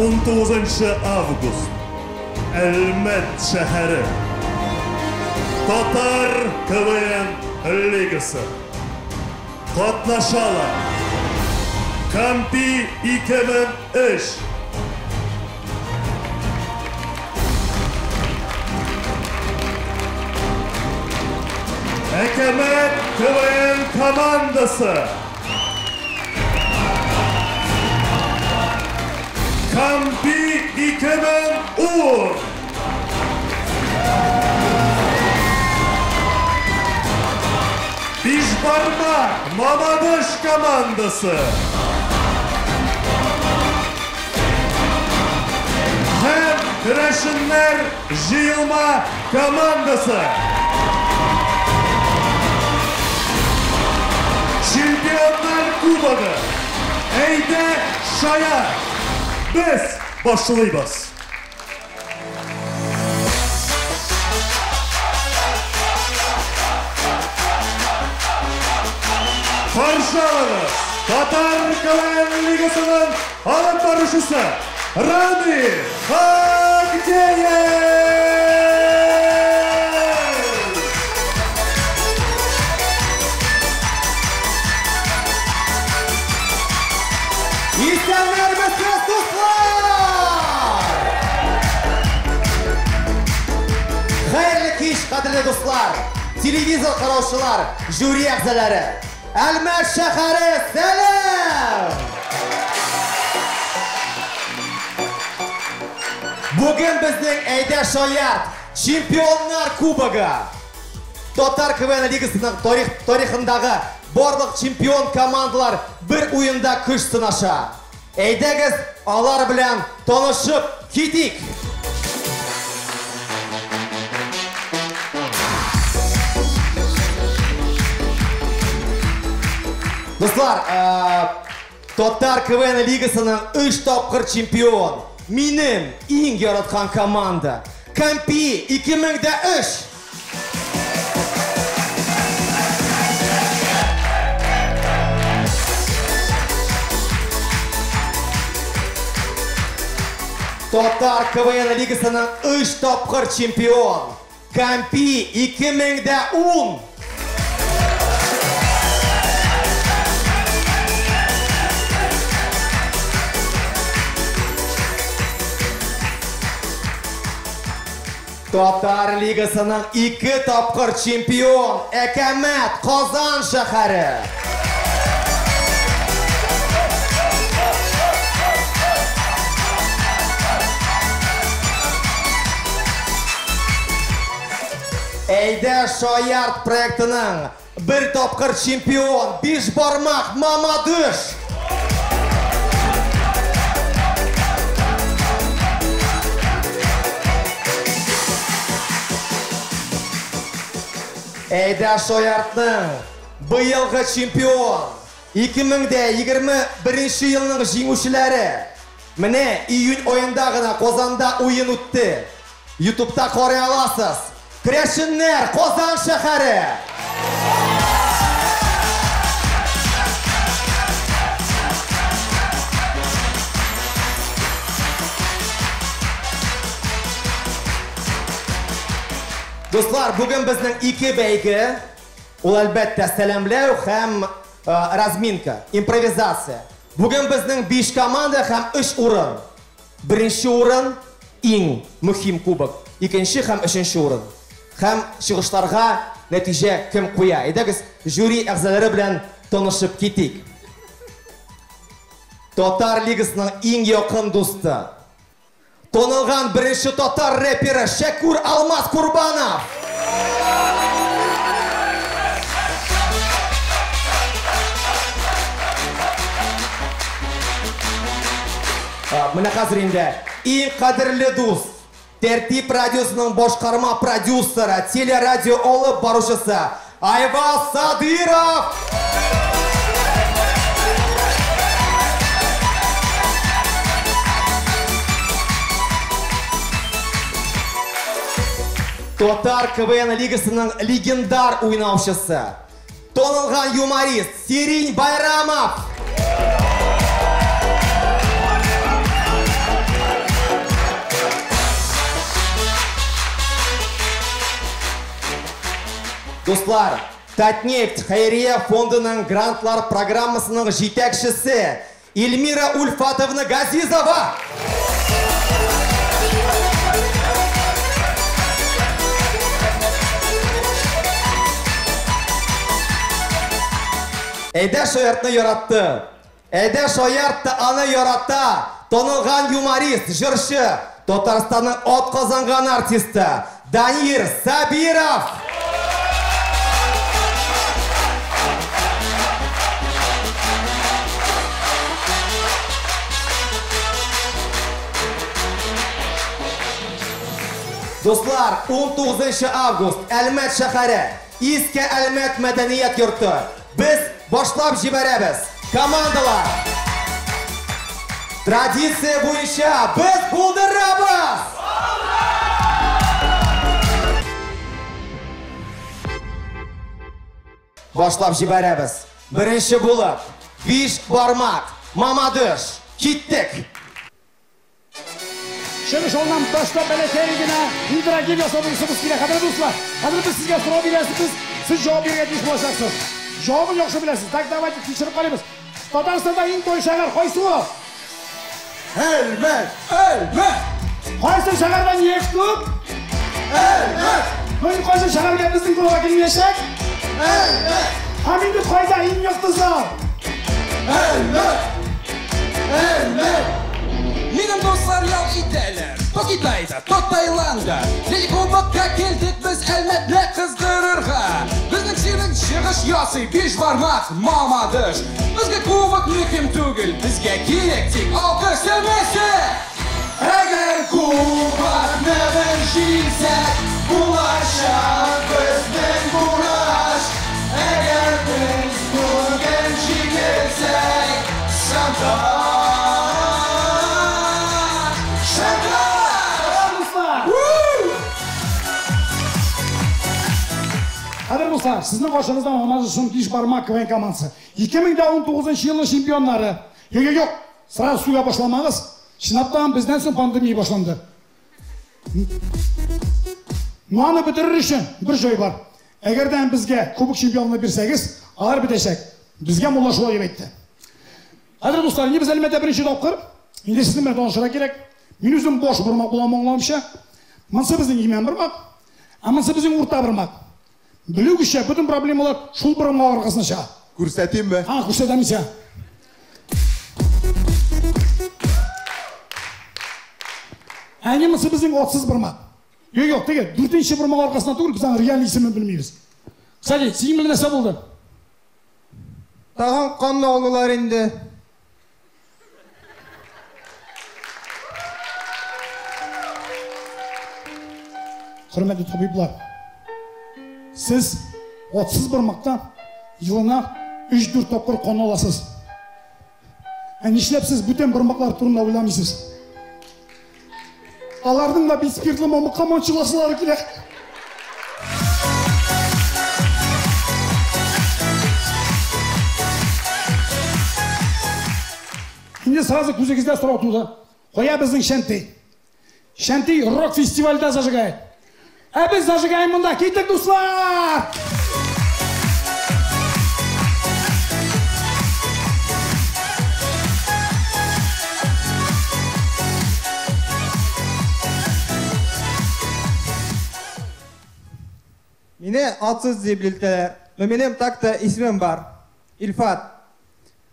19 август. Әлмәт шәһәре. Татар КВН лигасы. Катнашалар. Кампи 2003. Әкәмәт КВН командасы. Кампи 2010. Бишбармак Мамадыш командасы. Һәм Керәшеннәр җыелма командасы. Чемпионнар кубогы. Әйдә шаяр. Без башлыйбыз. Каршы алыгыз Татар КВН лигасының алып баручысы Рамил Хагдеев! Исәннәрмесез, дуслар! Хәерле кич, кадерле дуслар, телевизор караучылар, жюри әгъзалары. Әлмәт шәһәре, сәлам! Бүген безнең Әйдә шаярт Чемпионнар кубогы. Татар КВН лигасының тарихындагы барлык чемпион командалар бер уенда көч сынаша. Әйдәгез, алар белән танышып китик. Дуслар, Татар КВН лигасының 3 тапкыр чемпион, минем иң яраткан команда Кампи 2003. Татар КВН лигасының 3 тапкыр чемпион Кампи 2010. Татар лигасының 2 тапкыр чемпион Әкәмәт Казан шәһәре. Әйдә шаярт проектының 1 тапкыр чемпион Бишбармак Мамадыш. Әйдә шаяртның быелгы чемпион 2021 елның җиңүчеләре. Менә июнь аенда гына Казанда уен үтте. Ютубта карый аласыз. Керәшеннәр Казан шәһәре. Дуслар, бүген безнең 2 бәйге. Ул әлбәттә сәламләү һәм разминка, импровизация. Бүген безнең 5 команда һәм 3 урын. Беренче урын иң мөһим кубок, икенче һәм өченче урын. Һәм чыгышларга нәтиҗә кем куя? Әйдәгез, жюри әгъзалары белән танышып китик. Татар лигасының иң якын дусты, танылган беренче татар рэперы Шәкүр Алмаз Курбанов. Менә хәзер инде иң кадерле дус, Тәртип радиосының башкарма продюсеры, телерадио алып баручысы Айваз Садыров. Татар КВН лигасының легендар уйнаучысы, танылган юморист Сирень Байрамов. Дуслар, Татнефть хәйрия фондының грантлар программасының җитәкчесе Эльмира Ульфатовна Газизова. Әйдә шаяртны яратты. Әйдә шаярт та аны ярата. Танылган юморист, җырчы, Татарстанның атказанган артисты Данир Сабиров. Дуслар, 19 август, Әлмәт шәһәре, Иске Әлмәт мәдәният йорты. Без башлап җибәрәбез. Командалар! Традиция буенча без булдырабыз! Башлап җибәрәбез. Беренче булып, биш бармак, Мамадыш, киттек! Чыгыш алыннан башлап бәләкәй генә интерактив ясадыгыз килә. Кадерле дуслар, хәзер без сезгә сорау бирәсез, сез җавап бирергә тиеш булачаксыз. Җавабын яхшы беләсез. Так, давайте тикшереп карыйбыз. Татарстанда иң бай шәһәр кайсы ул? Әлмәт! Әлмәт! Кайсы шәһәрдә нефть күп? Әлмәт! Мин кайсы шәһәргә безнең клубка килмәячәк? Әлмәт! Һәм инде кайда иң якты зал? Әлмәт! Әлмәт! Минем дуслар ял итәләр, то Китайда, то Таиланда. Ләкин кубокка килдек без Әлмәтне кыздырырга. Безнең синең чыгыш ясый биш бармак Мамадыш. Безгә кубок мөһим түгел, безгә кирәк тик алкыш сәмәсе. Әгәр кубокны без җиңсәк, булачак безнең бурыч. Әгәр без бүген җиңелсәк, шантаж. Кадерле дуслар, сезнең каршыгызда Мамадышның биш бармак КВН командасы. 2019 елның чемпионнары. Юк, юк, юк, сразу суга башламагыз. Чынлап та бездән соң пандемия башланды. Но аны бетерер өчен бер җай бар. Әгәр дә безгә кубок чемпионлыгын бирсәгез, алар бетәчәк. Безгә мулла шулай дип әйтте. Кадерле дуслар, инде без Әлмәттә беренче тапкыр. Инде сезнең белән танышырга кирәк. Мин үзем баш бармак булам аңламча. Монысы безнең имән бармак, ә монысы безнең урта бармак. Белүгечә, бөтен проблемалар шул бармак аркасына чыга. Күрсәтимме? А, күрсәтәм исә. Әне монысы безнең атсыз бармак. Юк, юк, теге дүртенче бармак аркасына түгел, без аның реаль исемен белмибез. Кстати, синең белән нәрсә булды? Тагын канны алдылар инде. Хөрмәтле табиблар, сез атсыз бармактан елына 3-4 тапкыр кан аласыз. Ә нишләп сез бүтән бармаклар турында уйламыйсыз? Аларның да бит спиртлы мамыкка манчыласылары килә. Инде сразу күзегездә сорау туды. Кая безнең Шәнти? Шәнти рок фестивальдә зажигает. Ә без зажигаем монда. Киттек, дуслар! Мине атсыз дип илтәләр. Но минем так-то исемем бар. Илфат.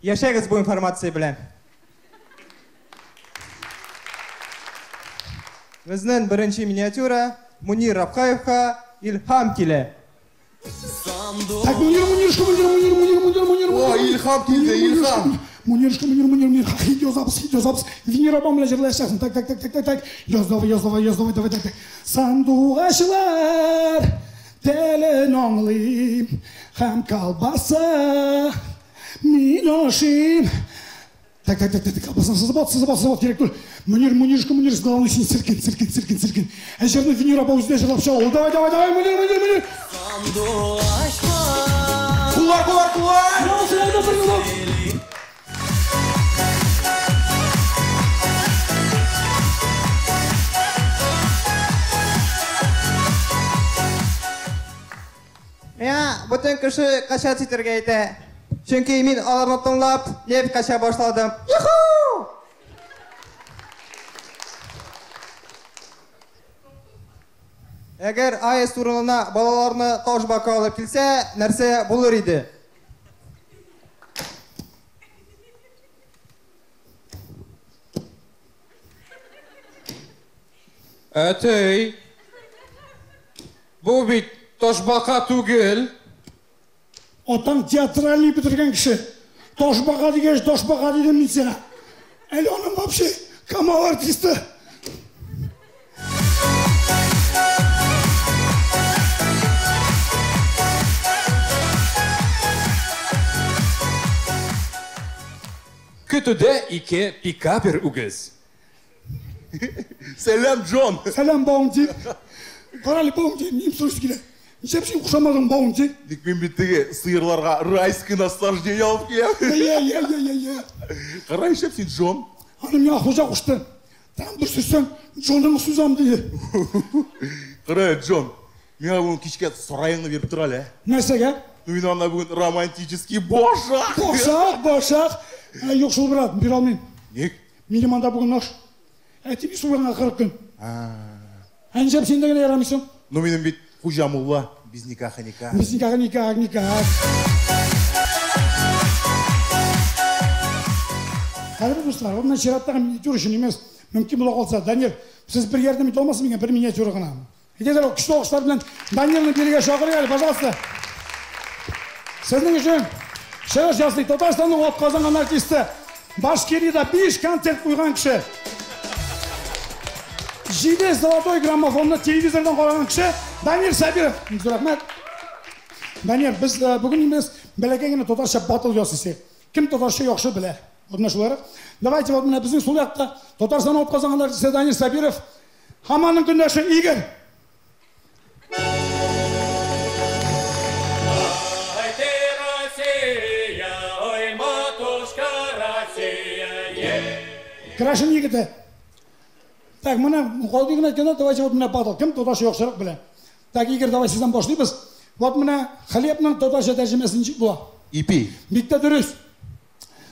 Яшәгез бу информация белән. Безнең беренче миниатюра Мунир Рабхаевка илһам килә. Так, Мунир, Муниршка, Мунир, Мунир, Мунир, Мунир, Мунир, О, Мунир. илһам килде, илһам. Муниршка, Мунир, Мунир, Мунир. Хит язабыз, хит язабыз. Венера апам белән җырлаячаксың. Так, так, так, так, так, так. Яз, давай, яз, давай, яз, давай, давай, так, так. Сандугачлар телен аңлыйм һәм колбаса мин ашыйм. Так, так, так, так, так, колбасаны сызып at, сызып at, сызып at, кирәк түгел. Мунир, Муниршка, Мунир, главный син селкен, селкен, селкен, селкен. Ә җырны Венера апа үзе дә җырлап чыга. Ул, давай, давай, давай, Мунир, Мунир, Мунир. Куллар, куллар, куллар! Браво, син бер юлы. бөтен кеше качать итәргә әйтә. Чөнки мин аларны тыңлап, нефть кача башладым. Юху! Әгәр АЭС урынына балаларны ташбака алып килсә, нәрсә булыр иде? Әтей, бу бит ташбака түгел. Атаң театральный бетергән кеше. Ташбака дигәч, ташбака дидем мин сиңа. Әле аның вообще Камал артисты. Көтүдә ике пикапер үгез. Сәлам, Джон. Сәлам, Баунти. Карале, Баунти, минем сорыйсы килә. Нишләп син кушамадың Баунти? Ник мин бит теге сыерларга райский наслаждение алып киләм. Я, я, я, я, я. Кара, нишләп син Джон? Аны миңа хуҗа кушты. Там бер сүзсәң, Джонның сүзам диде. Кара, Джон, миңа бүген кичкә сараеңны биреп тор әле. Нәрсәгә? Ну, мин анда бүген романтический башак. Башак, башак. Юк шул, брат, бирә алмыйм. Ник? Минем анда бүген аш. Әти сугырга 40 көн. Ә нишләп син дә генә ярамыйсың? Ну, минем бит хуҗа мулла, без никаха никах. Без никаха никах, никах. Кадерле дуслар, менә чираттагы миниатюра өчен емес, мөмкин була калса, Данир, сез бер ярдәм итә алмассыз миңа бер миниатюра гына. Әйдәгез, көчле алкышлар белән Данирны бирегә чакырыйк әле, пожалуйста. Сезнең өчен чыгыш ясый Татарстанның атказанган артисты, Башкириядә 5 концерт куйган кеше. 7 золотой граммофонны телевизордан караган кеше Данир Сабиров. Зур рәхмәт. Данир, без бүген инде бәләкәй генә татарча батл ясыйсыз. Кем татарча яхшы белә? Вот менә шуларак. Давайте вот менә безнең сул якта Татарстанның атказанган артисты Данир Сабиров һәм аның көндәше Игорь. Ай ты, Россия, ой, матушка Россия, Крашен егете. Так, менә калды гына әйткәндә, давайте вот менә батл. Кем татарча яхшырак белә? Так, Игорь, давай сездән башлыйбыз. Вот менә хлебның татарча тәрҗемәсе ничек була? Ипи. Бик тә дөрес.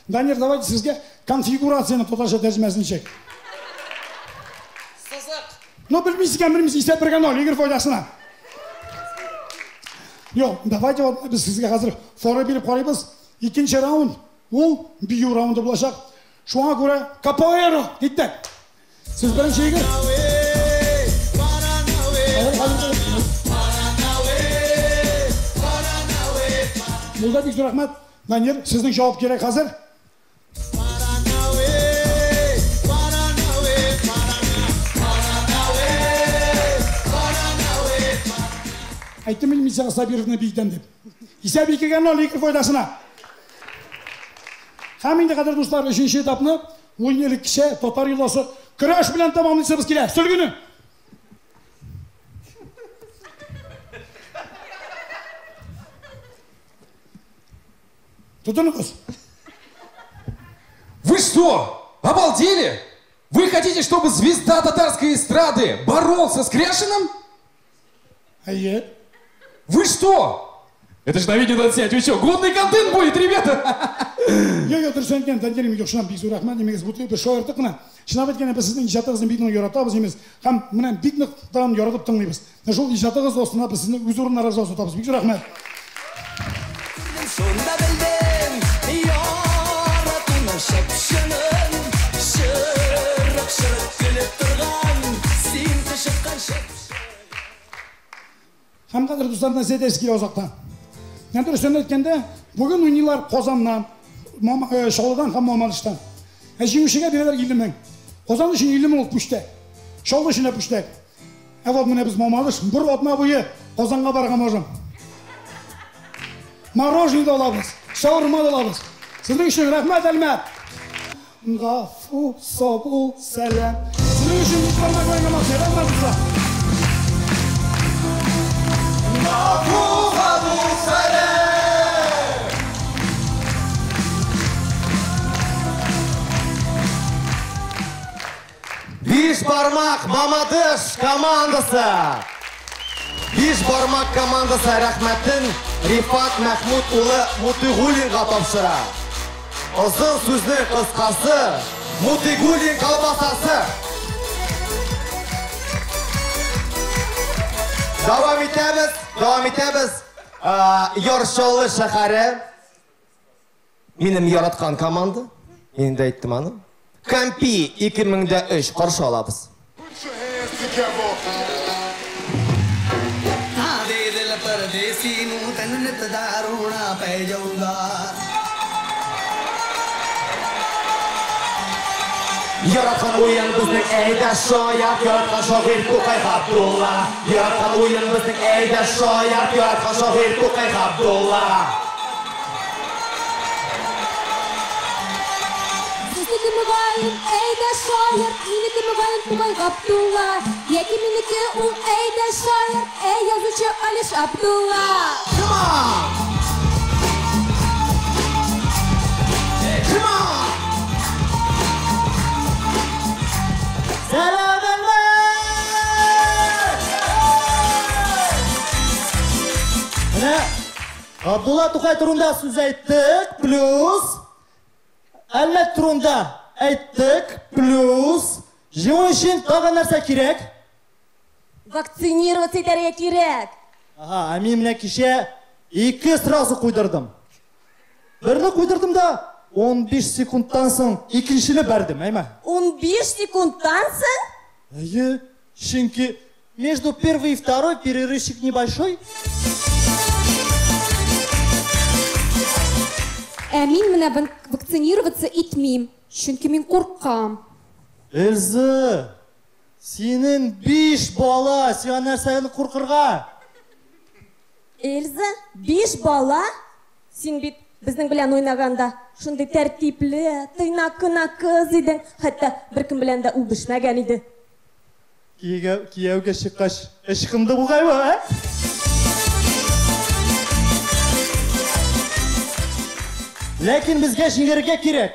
Данир, давайте сезгә конфигурацияның татарча тәрҗемәсе ничек? Сызык. Ну, белмисез икән, белмисез, исәп 1-0, Игорь файдасына. Юк, давайте вот без сезгә хәзер фора биреп карыйбыз. Икенче раунд, ул бию раунды булачак. Шуңа күрә капоэйра, киттек. Сез беренче, Игорь. Булды, бик зур рәхмәт. Данир, сезнең җавап кирәк хәзер. Әйттем мин сиңа Сабировны биетәм дип. Исәп 2-0, Игорь файдасына. Һәм инде, кадерле дуслар, өченче этапны уен элеккечә татар йоласы көрәш белән тәмамлыйсыбыз килә. Сөлгене. Тотыныгыз. Вы что, обалдели? Вы хотите, чтобы звезда татарской эстрады боролся с Кряшиным? Әйе. Вы что? Это же на видео надо снять. Вы что, годный контент будет, ребята? Юк, юк, дөрес әйткән, Данир, юк, шуннан бик зур рәхмәт, нимегез бу бер шаяртык кына. Чынлап әйткәндә, без сезнең иҗатыгызны бик нык яратабыз, имез. Һәм менә бик нык тагын яратып тыңлыйбыз. Менә шул иҗатыгыз астына без сезне үз урыннарыгызга озатабыз. Бик зур рәхмәт. Шунда белдем, яратуның чып-чынын, чырык-чырык көлеп торган, син кычыткан чып-чын. Һәм кадерле дуслар, нәрсә әйтәсе килә озактан. Менә дөресен әйткәндә, бүген уйныйлар Казаннан, Чаллыдан һәм Мамадыштан. Ә җиңүчегә бирәләр 50 мең. Казан өчен 50 мең ул пүчтәк. Чаллы өчен дә пүчтәк. Ә вот менә без Мамадыш бер атна буе Казанга барырга можем. Мороженое да алабыз, шаурма да алабыз. Сезнең өчен рәхмәт, Әлмәт. Гафу, сабул, сәлам. Сезнең өчен бик бармак уйнамак, рәхмәт, дуслар. Гафу, сабул, сәлам. Биш бармак Мамадыш командасы. Биш бармак командасы рәхмәтен Рифат Мәхмүт улы Мутыйгуллинга тапшыра. Озын сүзнең кыскасы, Мутыйгуллин колбасасы. Дәвам итәбез, дәвам итәбез. Яр Чаллы шәһәре минем яраткан команда. Мин инде әйттем аны. Кампи 2003 каршы алабыз. Яраткан уен безнең әйдә шаяр, яраткан шагыйрь Тукай Габдулла. Яраткан уен безнең әйдә шаяр, яраткан шагыйрь Тукай Габдулла. Сезнеке мөгаен әйдә шаяр, минеке мөгаен Тукай Габдулла. Яки минеке ул әйдә шаяр, әй язучы Алиш Абдулла. Come on! Come on! Сәлам, Әлмәт! Менә Абдулла Тукай турында сүз әйттек, плюс Әлмәт турында әйттек, плюс җиңү өчен тагын нәрсә кирәк? Вакцинироваться итәргә кирәк. Ага, ә мин менә кичә ике сразу куйдырдым. Берне куйдырдым да 15 секундтан соң икенчене бәрдем, әйме? 15 секундтан соң? Әйе, чөнки между первой и второй перерывчик небольшой. Ә мин менә вакцинироваться итмим, чөнки мин куркам. Эльза, синең 5 бала, сиңа нәрсәдән куркырга? Эльза, 5 бала? Син бит безнең белән уйнаганда шундый тәртипле, тыйнак кына кыз идең, хәтта беркем белән дә үбешмәгән иде. Кияүгә чыккач, ычкынды бугаймы, ә? Ләкин безгә җиңәргә кирәк.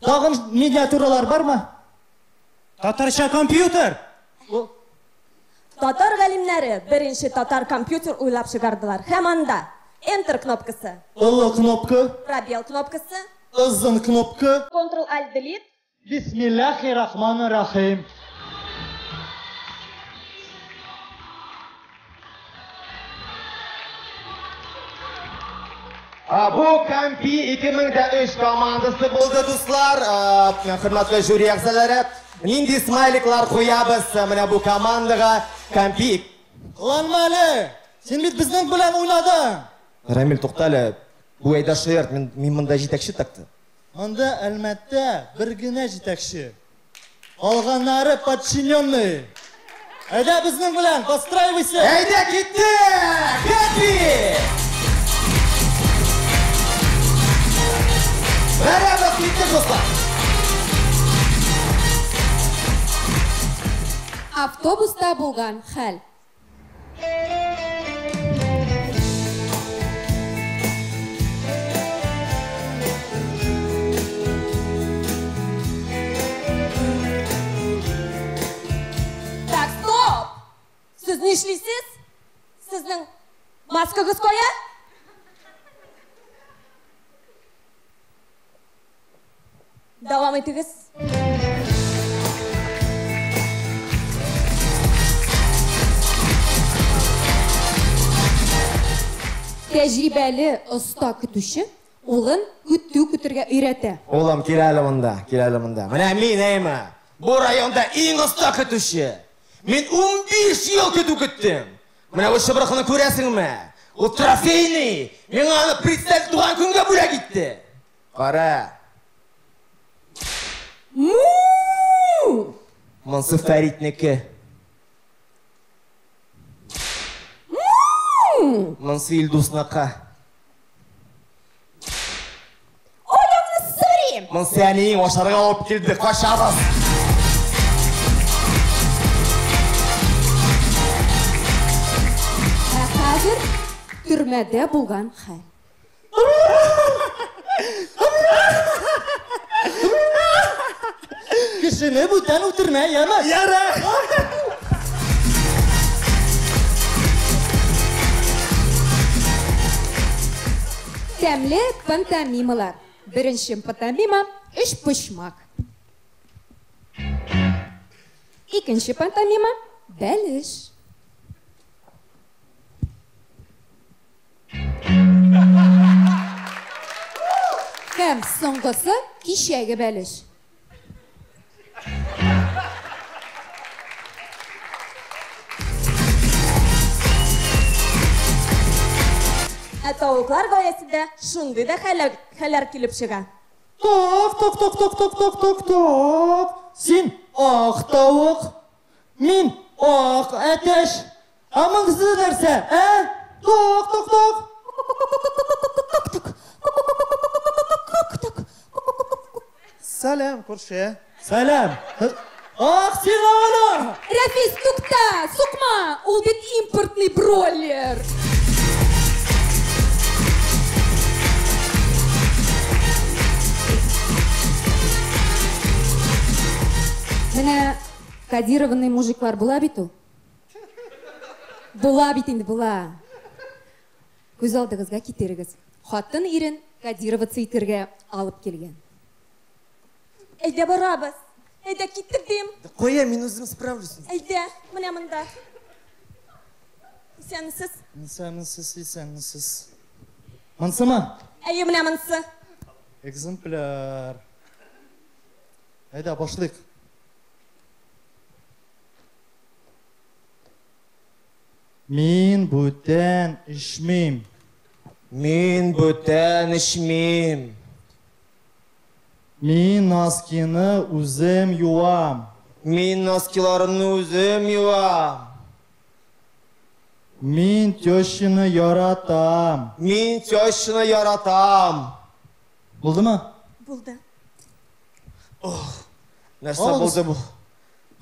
Тагын миниатюралар бармы? Татарча компьютер. Татар галимнәре беренче татар компьютер уйлап чыгардылар. Һәм анда Enter кнопкасы. Ылы кнопка. Пробел кнопкасы. Ызын кнопка. Ctrl Alt Delete. Бисмиллахи-рахмани-рахим. Бу Кампи 2003 командасы булды, дуслар. Хөрмәтле жюри әгъзалары, нинди смайликлар куябыз менә бу командага? Кампи. Кыланма әле. Син бит безнең белән уйнадың. Рамил, тукта әле. Бу әйдә шаярт, мин монда җитәкче такты. Монда Әлмәттә бер генә җитәкче. Калганнары подчиненные. Әйдә безнең белән, подстраивайся. Әйдә китте! Кампи! Бәрабыз киттек, дуслар. Автобуста булган хәл. Так, стоп! Сез нишлисез? Сезнең маскагыз кая? Дәвам итегез. Тәҗрибәле оста көтүче улын көтү көтергә өйрәтә. Улым, кил әле монда, кил әле монда. Менә мин, әйме, бу районда иң оста көтүче. Мин 15 ел көтү көттем. Менә бу чыбыркыны күрәсеңме? Ул трофейный. Миңа аны председатель туган көнгә бүләк итте. Кара. Му! Монсы Фәритнеке. Монсы Илдусныкы. Оямны сөрим! Монсы әниең ашарга алып килде. Качабыз! Ә хәзер төрмәдә булган хәл. Кешене бүтән үтермә, яме? Ярар! Тәмле пантомималар. Беренче пантомима өчпочмак. Икенче пантомима бәлеш. Һәм соңгысы кичәге бәлеш. Ә тавыклар гаиләсендә шундый да хәлләр килеп чыга. Ток, ток, ток, ток, ток, ток, ток, ток. Син ак тавык, мин ак әтәч. Ә монысы нәрсә, ә? Ток, ток, ток. Сәлам, күрше. Сәлам. Ах, син аны! Рәфис, тукта, сукма! Ул бит импортный бройлер. Менә кодированный мужиклар була бит ул. Була бит инде, була. Күз алдыгызга китерегез. Хатын ирен кодироваться итәргә алып килгән. Әйдә барабыз. Әйдә киттек дим. Кая, мин үзем справлюсь. Әйдә, менә монда. Исәнмесез. Исәнмесез, исәнмесез. Монсымы? Әйе, менә монсы. Экземпляр. Әйдә, башлыйк. Мин бүтән эчмим. Мин бүтән эчмим. Мин носкины үзем юам. Мин носкиларымны үзем юам. Мин тещаны яратам. Мин тещаны яратам. Булдымы? Булды. Ох, нәрсә булды бу?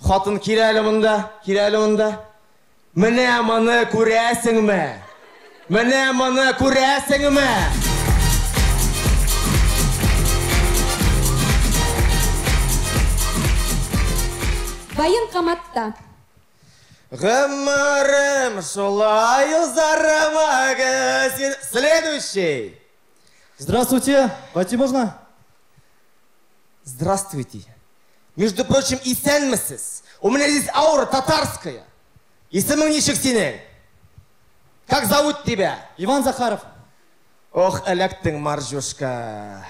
Хатын килә әле монда, килә әле монда. Менә моны күрәсеңме? Менә моны күрәсеңме? Военкоматта. Гомерем шулай узармагыз. Следующий. Здравствуйте. Войти можно? Здравствуйте. Между прочим, исәнмесез. У меня здесь аура татарская. Исемең ничек синең? Как зовут тебя? Иван Захаров. Ох, эләктең, Маржушка.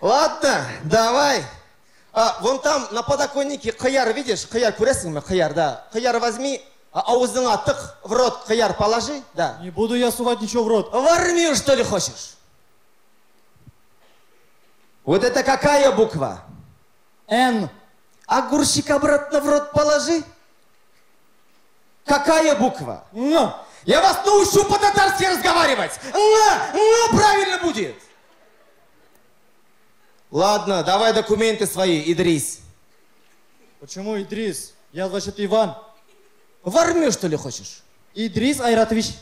Ладно, давай. А, вон там на подоконнике кыяр, видишь? Кыяр күрәсеңме? Кыяр, да. Кыяр возьми, авызыңа тык, в рот кыяр положи, да. Не буду я сувать ничего в рот. В армию, что ли, хочешь? Вот это какая буква? Н. Огурчик обратно в рот положи. Какая буква? Н. Я вас научу по-татарски разговаривать. Н, Н правильно будет. Ладно, давай документы свои, Идрис. Почему Идрис? Я, значит, Иван. В армию, что ли, хочешь? Идрис Айратович.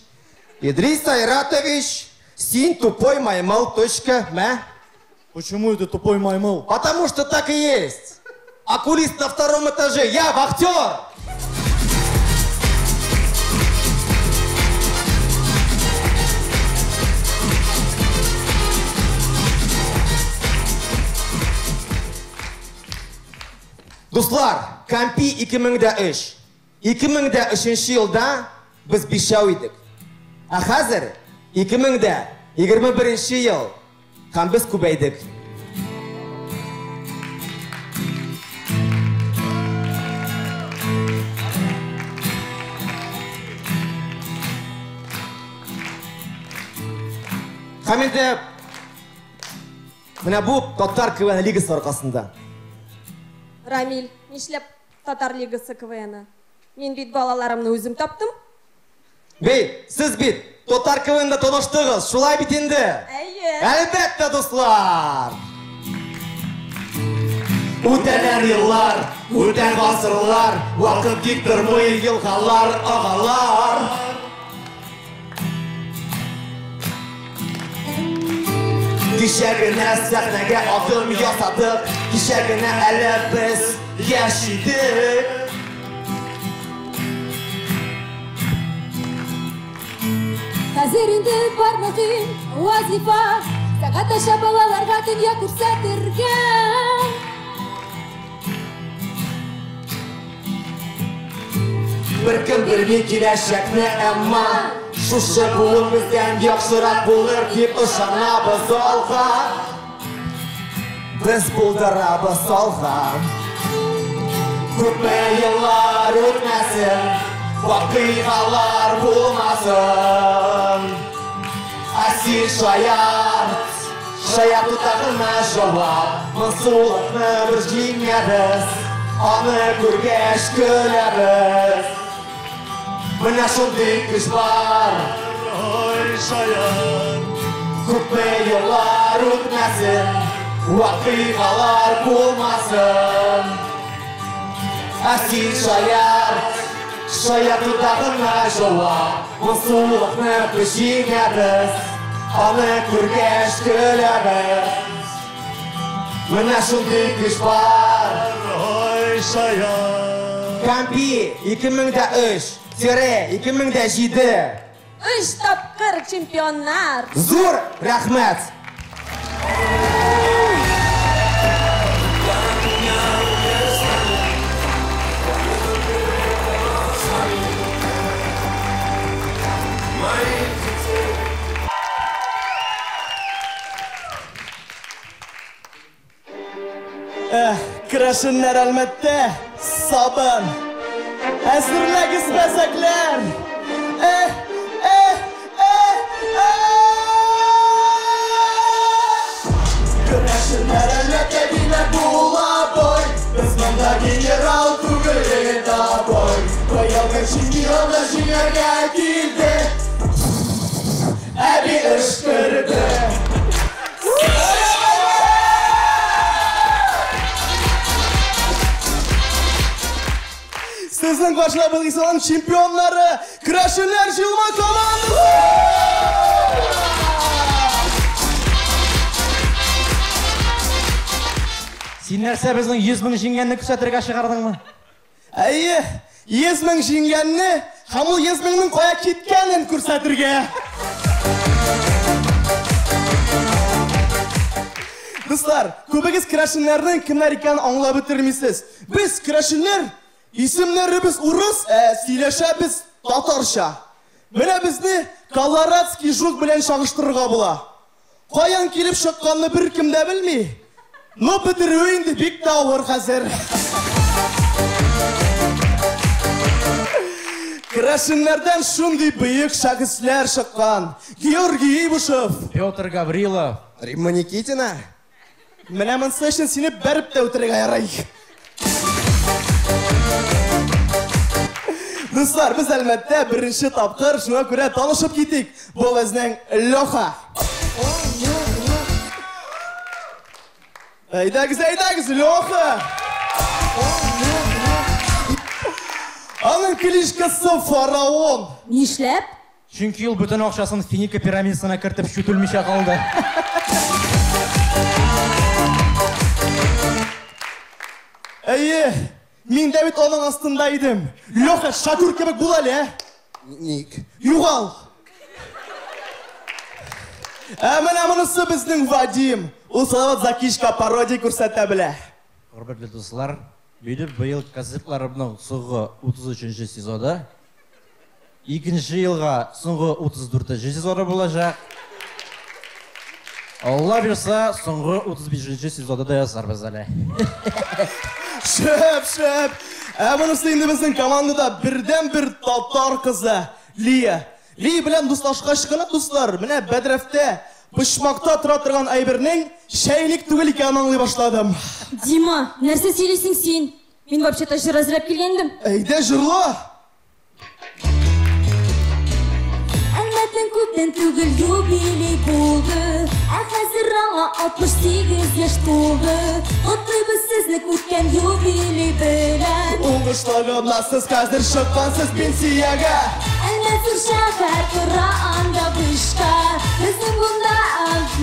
Идрис Айратович, синь тупой маймыл точка мә. Почему это тупой маймыл? Потому что так и есть. Окулист на втором этаже. Я вахтер. Дуслар, Кампи 2003. 2003 елда без бишәү идек. Ә хәзер 2021 ел һәм без күбәйдек. Һәм инде менә бу татар КВН лигасы аркасында. Рамиль, нишләп татар лигасы КВН? Мин бит балаларымны үзем таптым. Бей, сез бит татар КВНда таныштыгыз, шулай бит инде? Әйе. Әлбәттә, дуслар. Үтәләр еллар, үтә гасырлар, вакыт тик тормый, елгалар агалар. Кичә генә сәхнәгә адым ясадык, кичә генә әле без яшь идек. Хәзер инде бар мөһим вазифа, сәгать аша балаларга дөнья күрсәтергә. Беркем белми киләчәкне, әмма шушы буын бездән яхшырак булыр дип ышанабыз алга. Без булдырабыз алга. Күпме еллар үтмәсен, вакыйгалар булмасын. Ә син шаярт, шаяртуда гына җавап. Моңсулыкны без җиңәбез, аны күргәч көләбез. Менә шундый көч бар. Ой, шаян. Күпме еллар үтмәсен, вакыйгалар булмасын. Ә син шаярт, шаяртуда гына җавап. Моңсулыкны без җиңәбез, аны күргәч көләбез. Менә шундый көч бар. Ой, шаян. Кампи 2003, тире 2007. Өч тапкыр чемпионнар. Зур рәхмәт! Эх, керәшеннәр Әлмәттә, сабын. Әзерләгез бәзәкләр. Эх, эх, эх, эх! Керәшеннәр Әлмәттә димәк була бой. Без монда генерал түгел рядовой. Быелгы чемпионны җиңәргә килде. Әби өшкерде. Сезнең каршыда Балтийскның чемпионнары, Керәшеннәр җыелма командасы! Син нәрсә безнең 100 мең җиңгәнне күрсәтергә чыгардың? Әйе, 100 мең җиңгәнне һәм ул 100 меңнең кая киткәнен күрсәтергә. Дуслар, күбегез керәшеннәрнең кемнәр икәнен аңлап бетермисез. Без керәшеннәр, исемнәребез урыс, ә сөйләшәбез татарча. Менә безне колорадский жук белән чагыштырырга була. Каян килеп чыкканны беркем дә белми. Но бетерүе инде бик тә авыр хәзер. Керәшеннәрдән шундый бөек шәхесләр чыккан. Георгий Ибушев, Петр Гаврилов, Римма Никитина. Менә монысы өчен сине бәреп тә үтерергә ярый. Дуслар, без Әлмәттә беренче тапкыр, шуңа күрә танышып китик. Бу безнең Леха. Әйдәгез, әйдәгез, Леха! Аның кличкасы Фараон. Нишләп? Чөнки ул бөтен акчасын Финика пирамидасына кертеп чүтелмичә калды. Әйе, мин дә бит аның астында идем. Леха, Шакур кебек бул әле, ә? Ник? Югал! Ә менә монысы безнең Вадим. Ул Салават Закишка пародия күрсәтә белә. Хөрмәтле дуслар, минем быел концертларымның соңгы 33 сезоны, икенче елга соңгы 34 сезоны булачак. Алла бирса, соңгы 35 сезонда да ясарбыз әле. Шәп, шәп! Ә монысы инде безнең командада бердән-бер татар кызы Лия. Лия белән дуслашкач кына, дуслар, менә бәдрәфтә почмакта тора торган әйбернең чәйнек түгел икәнен аңлый башладым. Дима, нәрсә сөйлисең син? Мин вообще-то җыр әзерләп килгән идем. Әйдә, җырла! Әлмәтнең күптән түгел юбилей булды. Ә хәзер аңа 68 яшь тулды. Котлыйбыз сезне үткән юбилей белән. Уңышлы сез хәзер чыккансыз пенсиягә. Әлмәт зур шәһәр, тора анда вышка. Безнең монда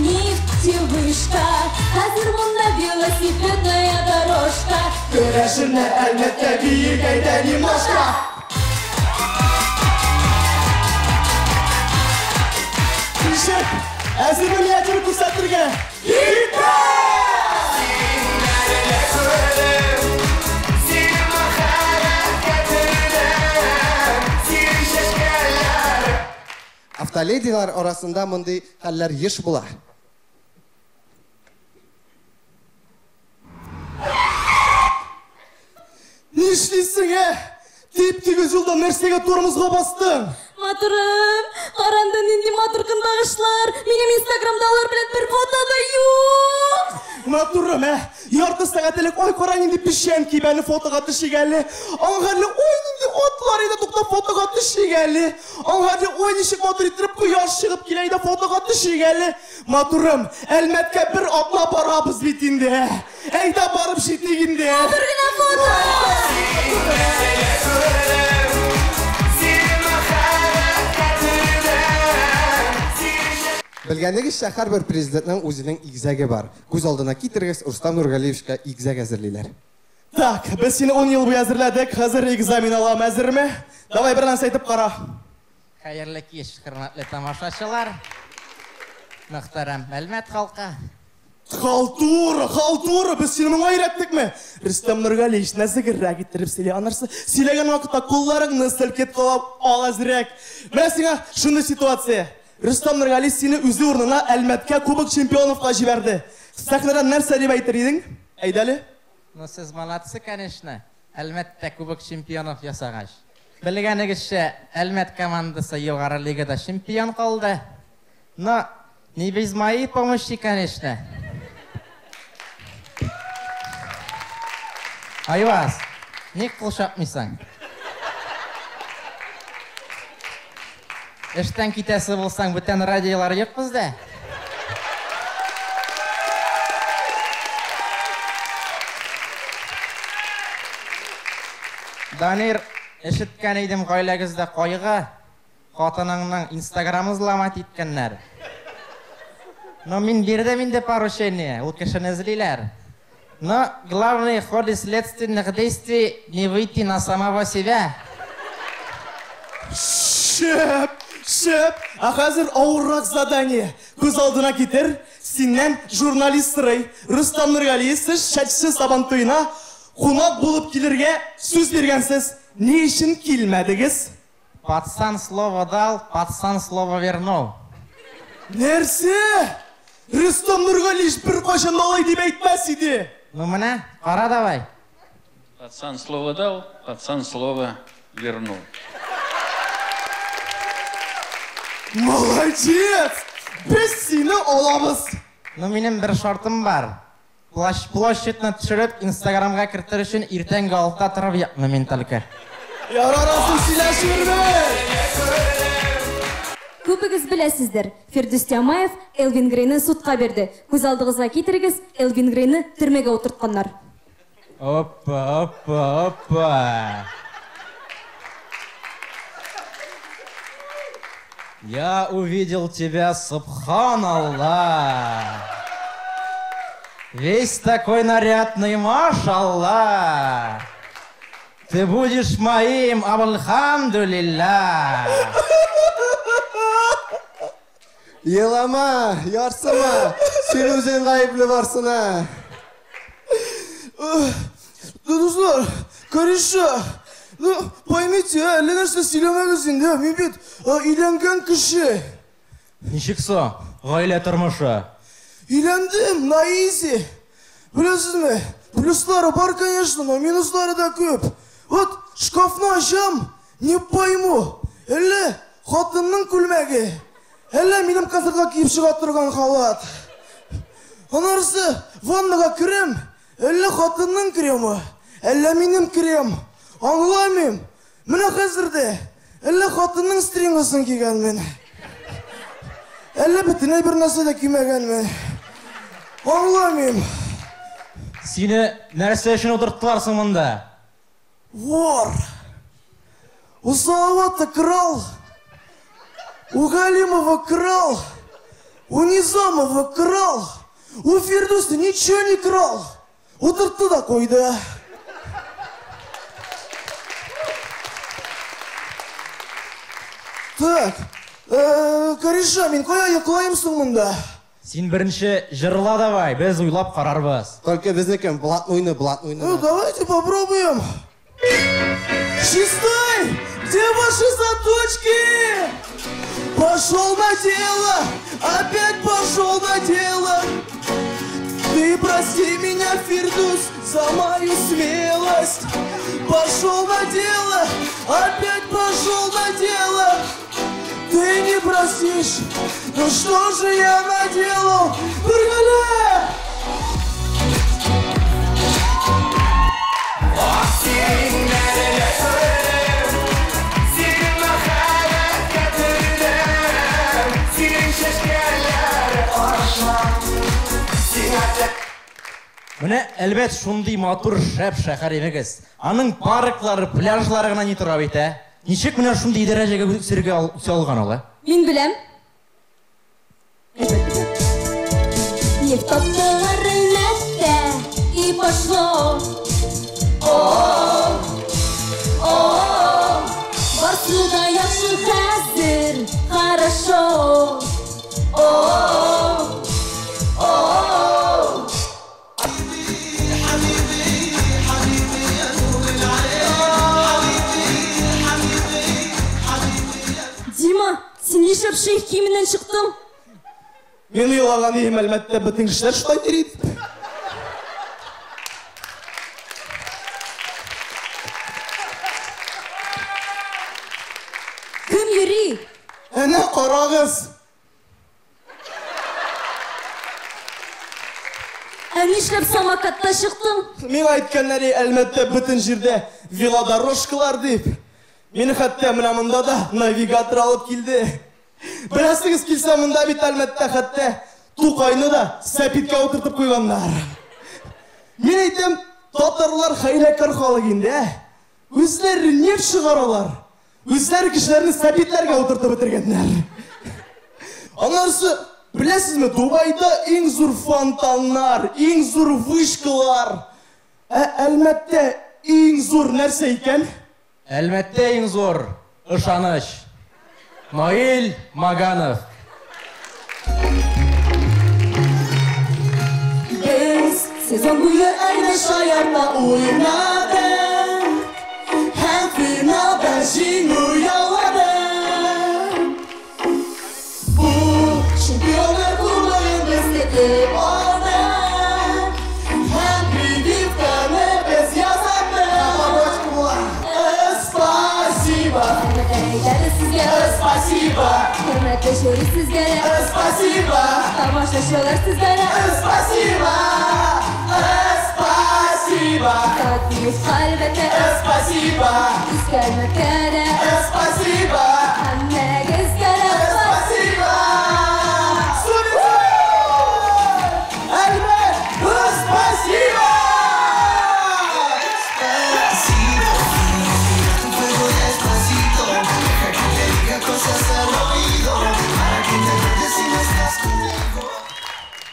нефтевышка. Хәзер монда велосипедная дорожка. Керәшеннәр Әлмәттә биек әйдә немножко. Ничек? Әзерме миниатюра күрсәтергә? Автоледилар арасында мондый хәлләр еш була. Нишлисең, ә? Тип-тигез юлда нәрсәгә тормозга бастың? Матурым, каранда нинди матур көнбагышлар. Минем Инстаграмда алар белән бер фото да юк. Матурым, ә? Ярты сәгать элек ой кара нинди печән кибәне фотога төшик әле. Аңгарлы ой нинди атлар иде туктап фотога төшик әле. Аңгарлы ой ничек матур иттереп кояш чыгып килә иде фотога төшик әле. Матурым, Әлмәткә бер атна барабыз бит инде. Әйдә барып җитик инде. Бер генә фото. Белгәнегезчә, һәрбер президентның үзенең игезәге бар. Күз алдына китерегез, Рустам Нургалиевичка игезәк әзерлиләр. Так, без сине 10 ел буе әзерләдек, хәзер экзамен алам, әзерме? Давай бер нәрсә әйтеп кара. Хәерле кич, хөрмәтле тамашачылар. Мөхтәрәм Әлмәт халкы. Халтура, халтура, без сине моңа өйрәттекме? Рөстәм Нургалиевич нәзегрәк иттереп сөйли. Анарсы сөйләгән вакытта кулларыңны селкет калап ал әзрәк. Менә сиңа шундый ситуация. Рөстәм Нургалиевич сине үзе урынына Әлмәткә Кубок чемпионовка җибәрде. Сәхнәдән нәрсә дип әйтер идең? Әйдә әле. Ну, сез молодцы, конечно. Әлмәттә Кубок чемпионов ясагач. Белгәнегезчә, Әлмәт командасы югары лигада чемпион калды. Но не без моей помощи, конечно. Айваз, ник кул чапмыйсың? Эштән китәсе булсаң, бүтән радиолар юк бездә. Данир, ишеткән идем, гаиләгездә кайгы, хатыныңның Инстаграмын взломать иткәннәр. Но мин бирдем инде поручение, ул кешене эзлиләр. Но главное в ходе следственных действий не выйти на самого себя. Шәп, шәп. Ә хәзер авыррак задание. Күз алдына китер, синнән журналист сорый. Рөстәм Нургалиев сез Чәчче Сабантуена кунак булып килергә сүз биргәнсез. Ни өчен килмәдегез? Пацан слово дал, пацан слово вернул. Нәрсә? Рөстәм Нургалиевич беркайчан да алай дип әйтмәс иде. Ну менә, кара давай. Пацан слово дал, пацан слово вернул. Молодец! Без сине алабыз. Ну, минем бер шартым бар. Площадьны төшереп, Инстаграмга кертер өчен иртәнге 6-да торып ятмы мин только. Ярар, асыл сөйләшербез. Күбегез беләсездер, Фирдүс Тямаев Элвин Грейны судка бирде. Күз алдыгызга китерегез, Элвин Грейны төрмәгә утыртканнар. Опа, опа, опа. Я увидел тебя, субханаллах. Весь такой нарядный, машаллах. Ты будешь моим, альхамдулиллах. Елама, ярсыма, син үзең гаепле барсына. Дуслар, кореша, ну, поймите, әллә нәрсә сөйләмәгез инде, мин бит өйләнгән кеше. Ничек соң, гаилә тормышы? Өйләндем, на изи. Беләсезме, плюслары бар, конечно, но минуслары да күп. Вот шкафны ачам, не пойму, әллә хатынның күлмәге, әллә минем концертка киеп чыга торган халат. Анарысы ваннага керәм, әллә хатынның кремы, әллә минем крем. Аңламыйм. Менә хәзер дә әллә хатынның стрингысын кигәнмен, әллә бөтенләй бер нәрсә дә кимәгәнмен. Аңламыйм. Сине нәрсә өчен утырттылар соң монда? Вор! У Салавата крал, у Галимова крал, у Низамова крал, у Фирдуса ничего не крал. Утыртты да куйды. Так, Кореша, мин кая йоклыйм соң монда? Син беренче җырла давай, без уйлап карарбыз. Только безнеке блатнойны, блатнойны. Ну, давайте попробуем. Чистай, где ваши заточки? Пошел на дело, опять пошел на дело. Ты прости меня, Фирдус, за мою смелость. Пошел на дело, опять пошел на дело. Ты не простишь, ну что же я наделал? Нургале! Менә, әлбәт, шундый матур шәп шәһәр имегез. Аның парклары, пляжлары гына ни тора бит, ә? Ничек менә шундый дәрәҗәгә үсергә үсә алган ул, ә? Мин беләм. Нефть таптылар Әлмәттә, и пошло. О, о, барсы да яхшы хәзер, хорошо. О, о. Дима, син нишләп шейх киеменнән чыктың? Мин уйлаган идем, әлбәттә, бөтен кешеләр шулай йөри дип. Кем йөри? Әнә карагыз. Ә нишләп самокатта чыктың? Миңа әйткәннәре, әлбәттә, бөтен җирдә велодорожкалар дип. Мине хәтта менә монда да навигатор алып килде. Беләсегез килсә, монда бит әлбәттә хәтта Тукайны да сәпиткә утыртып куйганнар. Мин әйтәм, татарлар хәйләкәр халык инде, ә? Үзләре нефть чыгаралар. Үзләре кешеләрне сәпитләргә утыртып бетергәннәр. Аннарысы, беләсезме, Дубайда иң зур фонтаннар, иң зур вышкалар. Ә Әлмәттә иң зур нәрсә икән? Әлмәттә иң зур ышаныч. Наил Маганов. Без сезон буе әйдә шаярта уйнадык, һәм финалда җиңү яуладык. Бу чемпионнар кубогын без көтеп алдык, һәм прививканы без ясаттык. Спасибо! Сезгә Спасибо! Хөрмәтле жюри сезгә Спасибо! Тамашачылар сезгә Спасибо! Спасибо! Татнефть әлбәттә Спасибо! Искәрмәккә дә Спасибо! Һәммәгезгә дә Спасибо! Әлмәт, спасибо!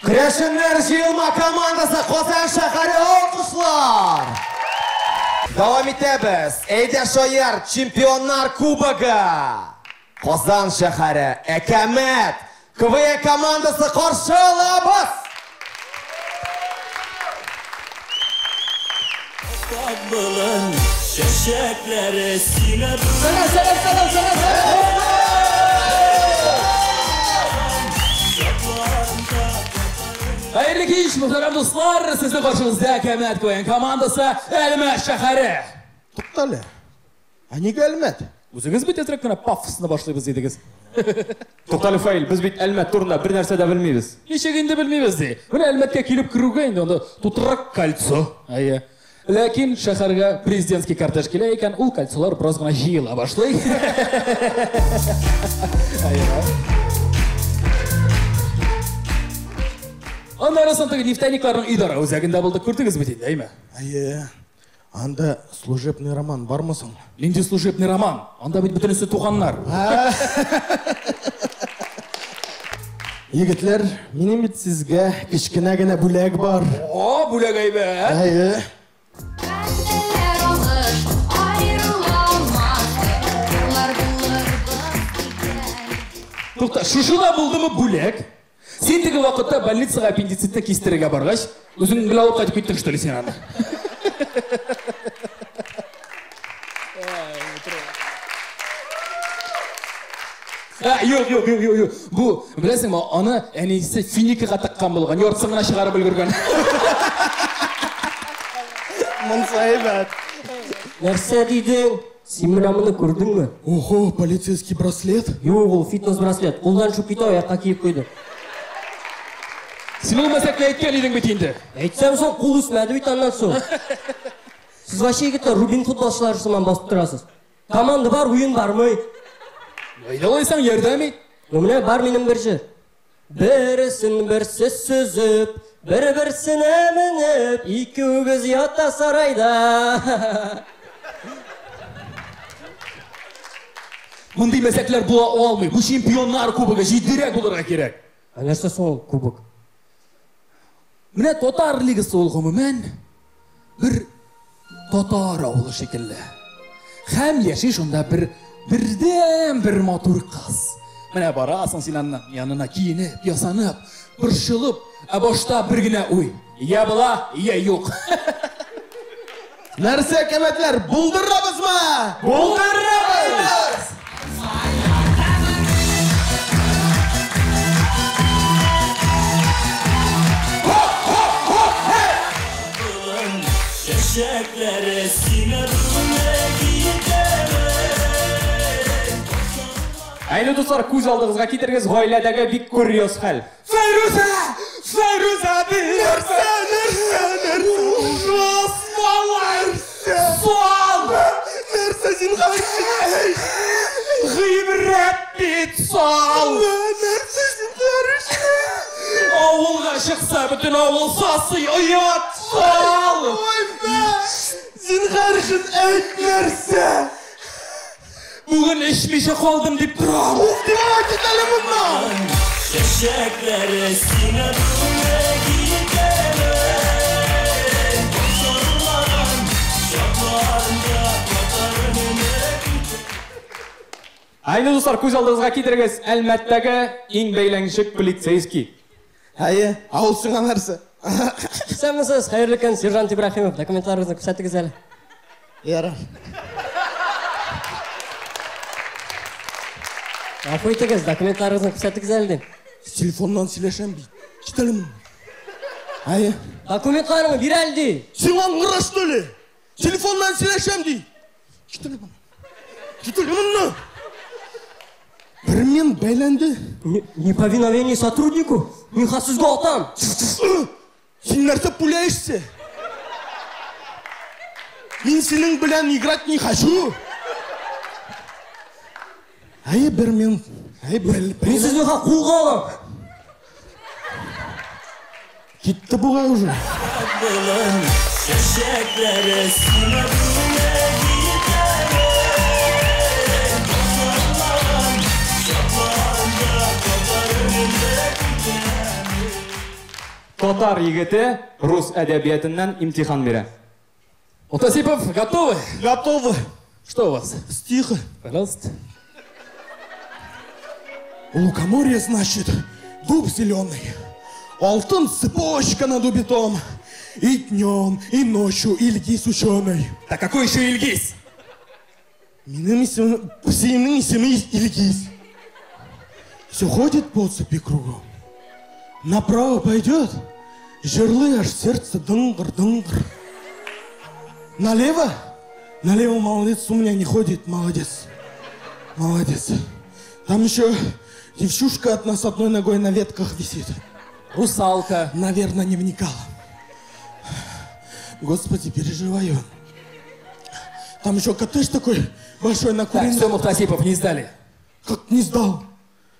Керәшеннәр җыелма командасы Казан шәһәре алкышлар. Дәвам итәбез. Әйдә шаяр чемпионнар кубогы. Казан шәһәре Әкәмәт КВН командасы каршы алабыз. Чәчәкләре сиңа. Сәлам, сәлам, сәлам, сәлам, сәлам. Хәерле кич, мөхтәрәм дуслар! Сезнең каршыгызда Әкәмәт КВН командасы Әлмәт шәһәре. Туктале. Ә нигә Әлмәт? Үзегез бит әзрәк кенә пафосны башлыйбыз дидегез. Туктале, Фаил, без бит Әлмәт турында бер нәрсә дә белмибез. Ничек инде белмибез ди? Менә Әлмәткә килеп керүгә инде анда тутырак кольцо. Әйе. Ләкин шәһәргә президентский кортеж килә икән, ул кольцолар бераз гына җыела башлый. Әйе. Аннары соң теге нефтяникларның идара үзәгендә булдык, күрдегез бит инде, әйме? Әйе. Анда служебный роман бармы соң? Нинди служебный роман? Анда бит бөтенесе туганнар. Егетләр, минем бит сезгә кечкенә генә бүләк бар. О, бүләк әйбәт. Әйе. Тукта, шушы да булдымы бүләк? Син теге вакытта больницага аппендицитны кистерергә баргач, үзең белән алып кайтып киттең, что ли, син аны? Ә, юк, юк, юк, юк, юк. Бу, беләсеңме, аны әнисе финикага тыккан булган, яртысын гына чыгарып өлгергән. Монысы әйбәт. Нәрсә дидең? Син менә моны күрдеңме? Ого, полицейский браслет. Юк, ул фитнес браслет. Кулдан шуып китә, аякка киеп куйды. Син ул мәзәкне әйткән идең бит инде. Әйтсәм соң, кул үсмәде бит аннан соң. Сез вообще егетләр Рубин футболчылары сыман басып торасыз. Команда бар, уен бармый. Әйдә алайсаң, ярдәм ит. Ну менә бар минем бер җыр. Берсен берсе сөзеп, бер-берсенә менеп, ике үгез ята сарайда. Мондый мәзәкләр була алмый. Бу чемпионнар кубогы, җитдирәк булырга кирәк. Ә нәрсә соң ул кубок? Менә татар лигасы ул гомумән бер татар авылы шикелле. Һәм яши шунда бер бердән бер матур кыз. Менә барасың син аның янына киенеп, ясанып, борчылып, ә башта бер генә уй. Я була, я юк. Нәрсә, кәмәтләр, булдырабызмы? Булдырабыз! Чәчәкләре сиңа бүләк итәмен. Әйне дуслар, күз алдыгызга китерегез гаиләдәге бик курьез хәл. Фәйрүзә! Фәйрүзә! Нәрсә, нәрсә, нәрсә? Ужас, малай! Сал! Нәрсә зинһар өчен? Гыйбрәт бит, сал! Нәрсә зинһар өчен? Авылга чыкса, бөтен авыл сасый, оят, сал! Ой, бә! Зинһар өчен әйт нәрсә! Бүген эчмичә калдым дип торам. Уф, давай, кит әле моннан! Чәчәкләре сиңа бүләк итәмен. Башарлаган чакларында татар моны Әйне дуслар, күз алдыгызга китерегез Әлмәттәге иң бәйләнчек полицейский. Әйе, ә ул сиңа нәрсә? Исәнмесез, хәерле көн, сержант Ибраһимов. Документларыгызны күрсәтегез әле. Ярар. Гафу итегез, документларыгызны күрсәтегез әле дим. Телефоннан сөйләшәм бит. Кит әле моннан. Әйе. Документларыңны бир әле ди. Сиңа аңгыра, что ли? Телефоннан сөйләшәм ди. Кит әле моннан. Кит әле моннан. Бер мин бәйләнде. Неповиновение сотруднику. Мин хәзер сезгә атам. Син нәрсә пуляешься? Мин синең белән играть не хочу. Әй, бер мин. Әй, бер. Мин сезне ха кулга алам. Китте бугай уже. Чәчәкләре сиңа бүләк итәмен. Башарлаган чакларында татар моны Татар егете рус әдәбиятыннан имтихан бирә. Мутасипов, готовы? Готовы. Что у вас? Стих. Пожалуйста. У лукоморья, значит, дуб зеленый. Алтын цепочка над убитом. И днем, и ночью Ильгиз ученый. Да какой еще Ильгиз? Минем исемем, песиемнең исеме Ильгиз. Все ходит по цепи кругом. Направо пойдет, жерлы аж сердце дыңгыр-дыңгыр. Налево? Налево молодец, у меня не ходит, молодец. Молодец. Там еще девчушка от нас одной ногой на ветках висит. Русалка. Наверное, не вникала. Господи, переживаю. Там еще коттедж такой большой на Так, куриных. все, Мухтасипов, не сдали. Как не сдал?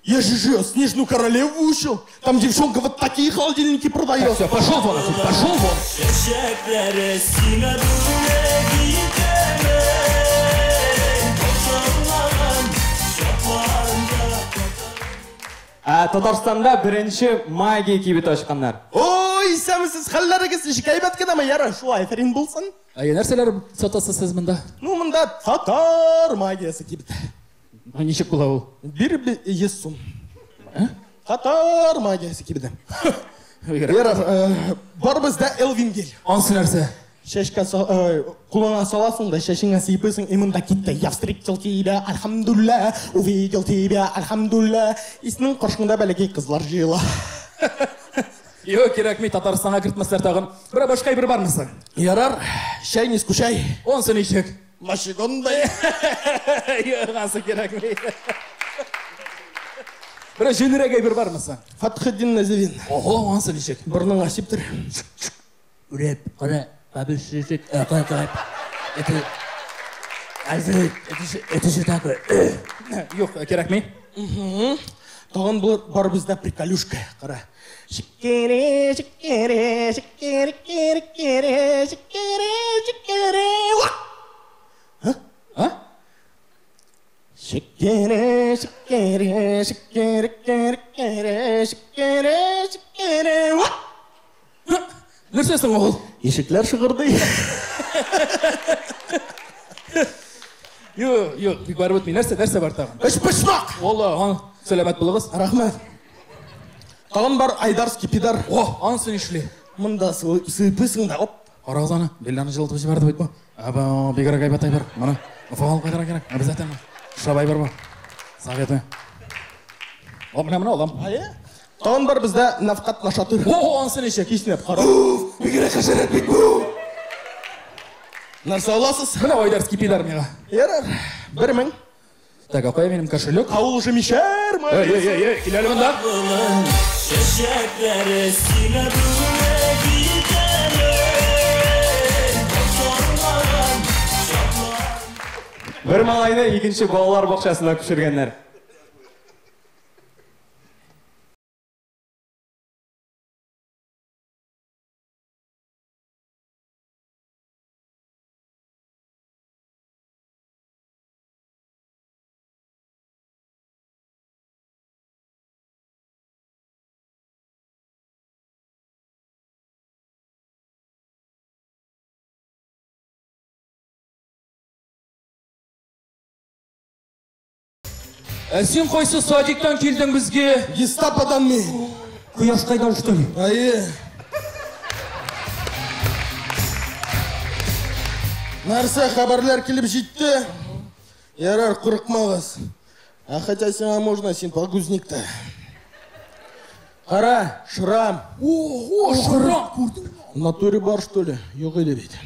Я же же снежную королеву учил. Там девчонка вот такие холодильники продает. Все, пошел вон отсюда, пошел вон. Чәчәкләре сиңа бүләк итәмен. Башарлаган чакларында Ә Татарстанда беренче магия кибете ачканнар. Ой, исәнмесез, хәлләрегез ничек? Әйбәт кенәме? Ярар, шулай афәрин булсын. Ә нәрсәләр сатасыз сез монда? Ну, монда татар магиясе кибете. А ничек була ул? Бир 100 сум. Татар магиясе кибете. Ярар, бар бездә Элвин гель. Ансы нәрсә? Чәчкә кулыңа саласың да, чәчеңә сыйпыйсың, и монда китте. Я встретил тебя, альхамдулла, увидел тебя, альхамдулла. И синең каршыңда бәләкәй кызлар җыела. Юк, кирәкми, Татарстанга кертмәсләр тагын. Берәр башка әйбер бармы соң? Ярар, чәй не скучай. Онсы ничек? Мочегонный. Юк, ансы кирәкми. Берәр җиңелрәк әйбер бармы соң? Фатхетдин Називин. Ого, ансы ничек? Борыныңа сиптер. Үреп, кара, бабушечек, кара, кара. Это, это что такое? Юк, кирәкми. Тагын бар бездә приколюшка, кара. Шикере, шикере, шикере, кере, кере, шикере, шикере. А? А? Шикере, шикере, шикере, кере, кере, шикере, шикере. Нәрсә соң ул? Ишекләр шыгырдый. Юк, юк, бик барып үтми. Нәрсә, нәрсә бар тагын? Өчпочмак! Алла, сәламәт булыгыз. Рәхмәт. Тагын бар Айдарский пидар. О, анысы нишли? Монда сыйпыйсың да, оп. Карагыз аны, Билланы җылытып җибәрде бит бу. Аба, бигрәк әйбәт әйбер. Моны Уфага алып кайтырга кирәк. Обязательно. Шәп әйбер бу. Советую. О, менә моны алам. Әйе. Тагын бар бездә Нафкат нашатыр. О, анысы ничек? Киснәп кара. Бигрәк хәшәрәт бит бу. Нәрсә аласыз? Менә Айдарский пидар миңа. Ярар, 1000. Так, а кая минем кошелек? Ә ул уже мишәр, Эй, эй, эй, эй, кил әле монда. Чәчәкләре сиңа бүләк итәмен. Бер малайны икенче балалар бакчасына күчергәннәр. Ә син кайсы садиктан килдең безгә? Гестаподан мин. Кояш кайдан, что ли? Әйе. Нәрсә, хәбәрләр килеп җитте? Ярар, курыкмагыз. А хотя сиңа можно, син подгузник-то. Кара, шрам. Ого, шрам күрдеңме? В натуре бар, что ли? Юк иде бит.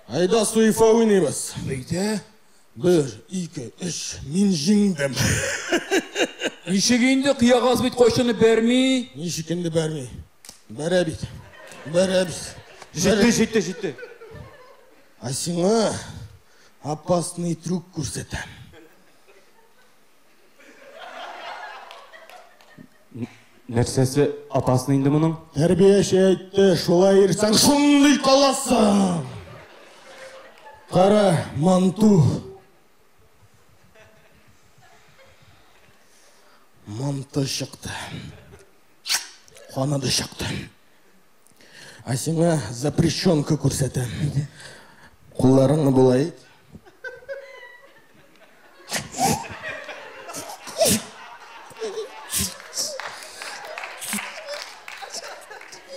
Айда суефа уйныйбыз. Әйдә. 1, 2, 3, мин җиңдем. Ничек инде кыягаз бит кайчаны бәрми? Ничек инде бәрми? Бәрә бит. Бәрә бит. Җитте, җитте, җитте. Ә сиңа опасный трюк күрсәтәм. Нәрсәсе опасный инде моның? Тәрбияче әйтте, шулай йөрсәң шундый каласың. Кара, манту. Манты чыкты. Каны да чыкты. Ә сиңа запрещенка күрсәтәм. Кулларыңны болай ит.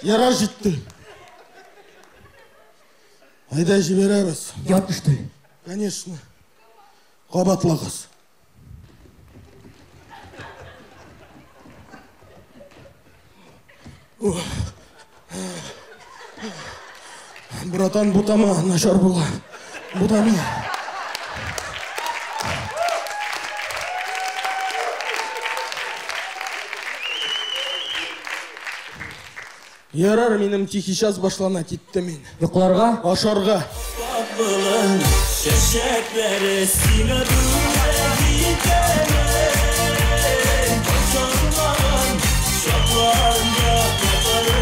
Ярар, җитте. Әйдә җибәрәбез. Ят, что ли? Конечно. Кабатлагыз. Братан, бутама, начар була. Бутама. Ярар, минем тихий час башлана, киттем мин. Йокларга? Ашарга. Чәчәкләре сиңа бүләк итәмен. Шатлан, шатлан татар.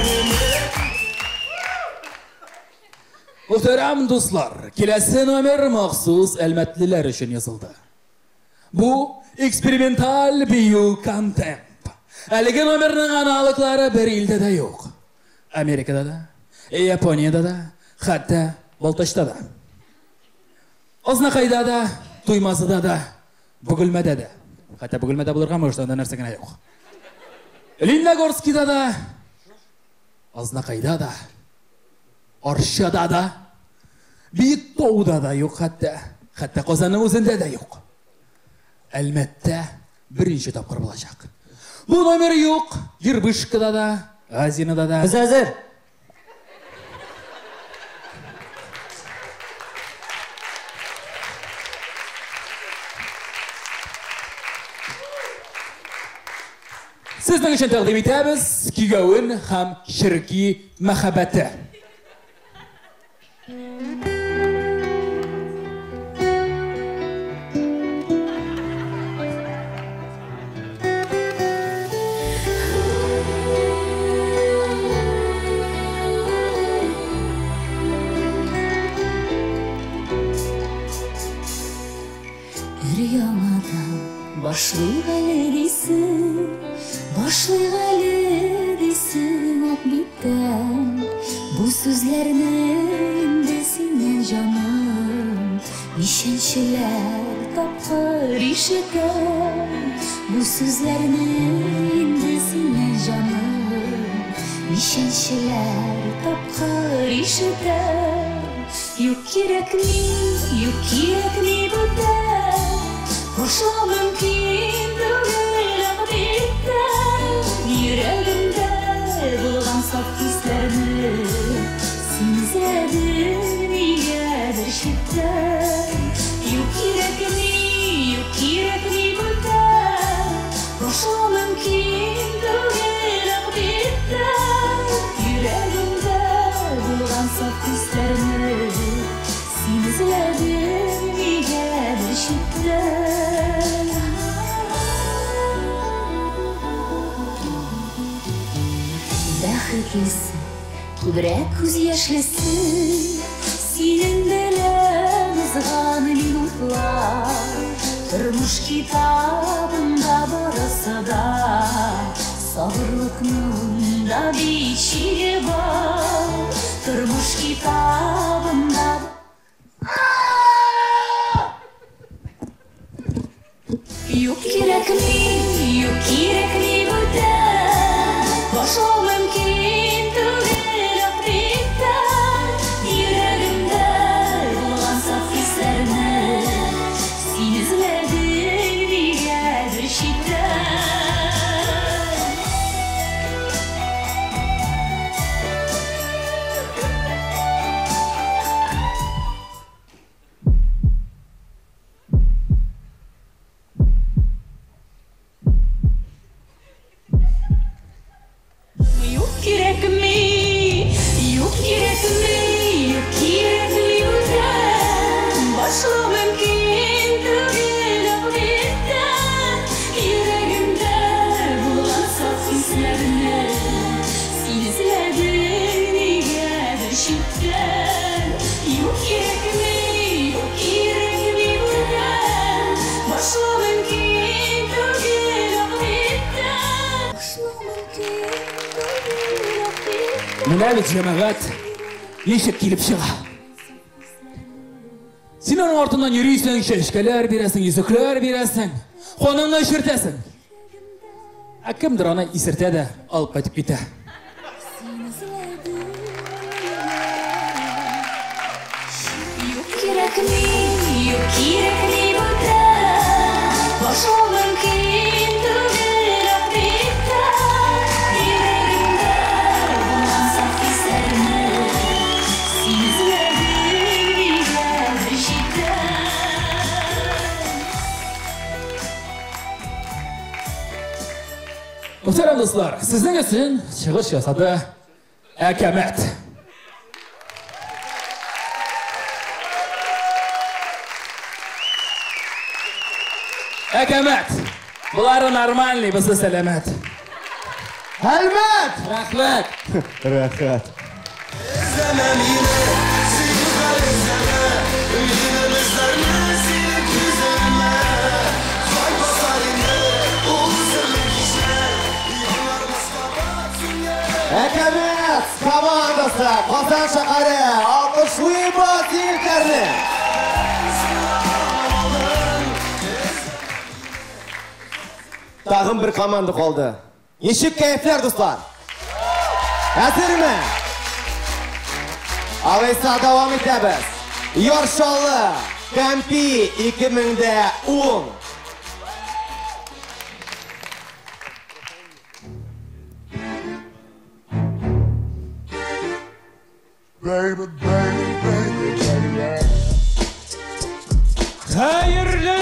Мөхтәрәм дуслар, киләсе номер махсус әлмәтлеләр өчен язылды. Бу эксперименталь бию контемп. Әлеге номерның аналоглары бер илдә дә юк. Америкада да, Япониядә дә, хәтта Балтачта да. Азнакайда да, Туймазыда да, Бөгелмәдә дә. Хәтта Бөгелмәдә булырга может, анда нәрсә генә юк. Лениногорскида да, Азнакайда да, Арчада да, Биектауда да юк хәтта. Хәтта Казанның үзендә дә юк. Әлмәттә беренче тапкыр булачак. Бу номер юк Ербышкада да, Азинада да. Без әзер. Сезнең өчен тәкъдим итәбез Кигәвен һәм Черки мәхәббәте. Өр-яңадан башлыйк әле дисең, башлыйк әле дисең ак биттән. Бу сүзләрне инде синнән, җаным, ничәнчеләр тапкыр ишетәм. Бу сүзләрне инде синнән, җаным, ничәнчеләр тапкыр ишетәм. Юк кирәкми, юк кирәкми бүтән, Башлау мөмкин түгел ак биттән. Йөрәгемдә булган саф хисләрне син эзләдең нигәдер читтән. Юк кирәкми, юк кирәкми бүтән, Башлау мөмкин түгел ак биттән. Йөрәгемдә булган саф хисләрне син эзләдең нигәдер читтән. Бәхетлесе, күбрәк күз яшьлесе, синең белән узган минутлар. Тормыш китабында барысы да, сабырлыкның да бит чиге бар. Тормыш китабында. Юк кирәкми, юк кирәкми бүтән, Башлау мөмкин түгел ак биттән. Йөрәгемдә булган саф хисләрне син эзләдең нигәдер читтән. Юк кирәкми, юк кирәкми, юк кирәкми бүтән, Башлау мөмкин түгел ак биттән. Йөрәгемдә булган саф хисләрне син эзләдең нигәдер читтән. Юк кирәкми, юк кирәкми бүтән, Башлау мөмкин түгел ак биттән. Башлау мөмкин түгел ак биттән. Менә бит, җәмәгать, ничек килеп чыга. Син аның артыннан йөрисең, чәчкәләр бирәсең, йөзекләр бирәсең, каныңны эчертәсең. Ә кемдер аны исертә дә алып кайтып китә. Юк кирәкми, юк кирәкми бүтән, Башлау мөмкин түгел ак биттән. Йөрәгемдә булган саф хисләрне син эзләдең нигәдер читтән. Мөхтәрәм дуслар, сезнең өчен чыгыш ясады Әкәмәт. Әкәмәт. Болары нормальный, бусы сәламәт. Әлмәт! Рәхмәт. Рәхәт. Эзләмә мине, зинһар эзләмә, Минем эзләрне синең күзләреңә. Кай басар инде ул серле кичләр, Янармас кабат сүнгән. Әкәмәт командасы, Казан шәһәре, алкышлыйбыз егетләрне. Тагын бер команда калды. Ничек кәефләр, дуслар? Әзерме? Алайса дәвам итәбез. Яр Чаллы, Кәмпи 2010. Baby, baby, baby, baby. Хәерле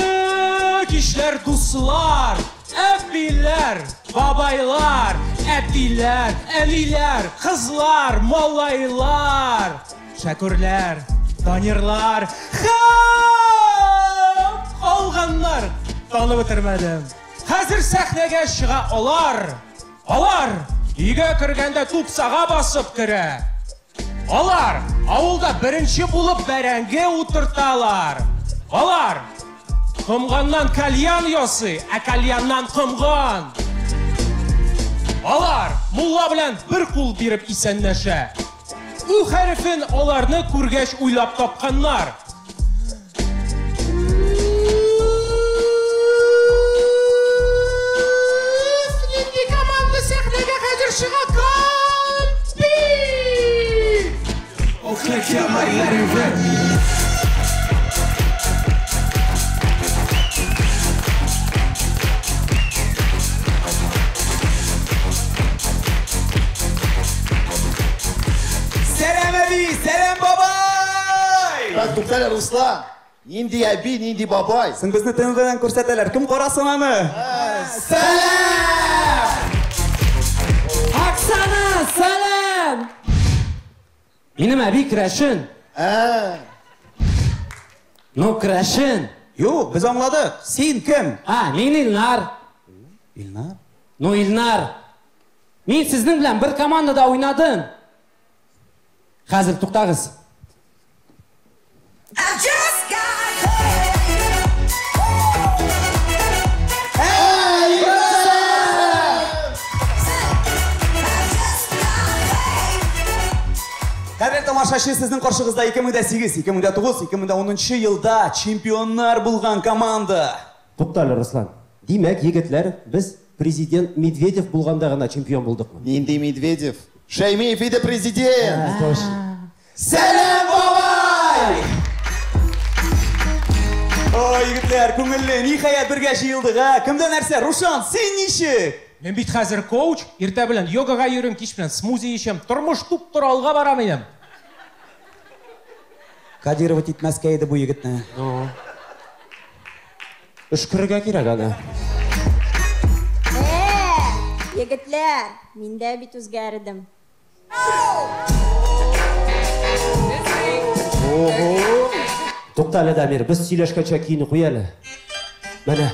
кичләр, дуслар, әбиләр, бабайлар, әтиләр, әниләр, кызлар, малайлар, Шәкүрләр, Данирлар, һәм калганнар. Танып бетермәдем. Хәзер сәхнәгә чыга алар. Алар өйгә кергәндә тупсага басып керә. Алар авылда беренче булып бәрәңге утырталар. Алар комганнан кальян ясый, ә кальяннан комган. Алар мулла белән бер кул биреп исәнләшә. Ү хәрефен аларны күргәч уйлап тапканнар. Нинди команда сәхнәгә хәзер чыга? Кампи! Сәлам әби, сәлам бабай! Так, туктале, Руслан. Нинди әби, нинди бабай? Соң безне ТНВдан күрсәтәләр. Кем карасын аны? Сәлам! Оксана, сәлам! Минем әби керәшен. Ну, керәшен. Юк, без аңладык. Син кем? А, мин Илнар. Илнар? Ну, Илнар. Мин сезнең белән бер командада уйнадым. Хәзер туктагыз. Кадерле тамашачы, сезнең каршыгызда 2008, 2009, 2010 елда чемпионнар булган команда. Туктале, Руслан. Димәк, егетләр, без президент Медведев булганда гына чемпион булдыкмы? Нинди Медведев? Шәймиев иде президент! Сәлам, бабай! Ой, егетләр, күңелле, ниһаять бергә җыелдык, а? Кемдә нәрсә? Рушан, син ничек? Мин бит хәзер коуч, иртә белән йогага йөрим, кич белән смузи эчәм. Тормыш туп-туры алга бара минем. Кодировать итмәскә иде бу егетне. Өшкерергә кирәк аны. Егетләр, мин дә бит үзгәрдем. Ого! Туктале, Дамир, без сөйләшкәнчә киене куй әле. Менә.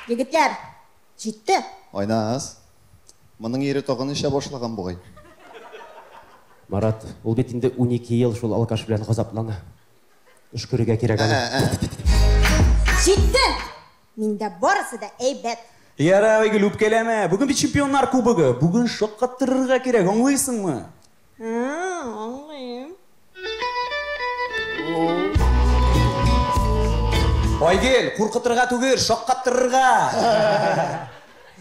Егетләр, җитте. Айназ, моның ире тагын эчә башлаган бугай. Марат, ул бит инде 12 ел шул алкаш белән газаплана. Өшкерергә кирәк аны. Җитте! Миндә барысы да әйбәт. Ярар, Айгөл, үпкәләмә. Бүген бит чемпионнар кубогы. Бүген шаккатырырга кирәк, аңлыйсыңмы? Аңлыйм. Айгөл, куркытырга түгел, шаккатырырга.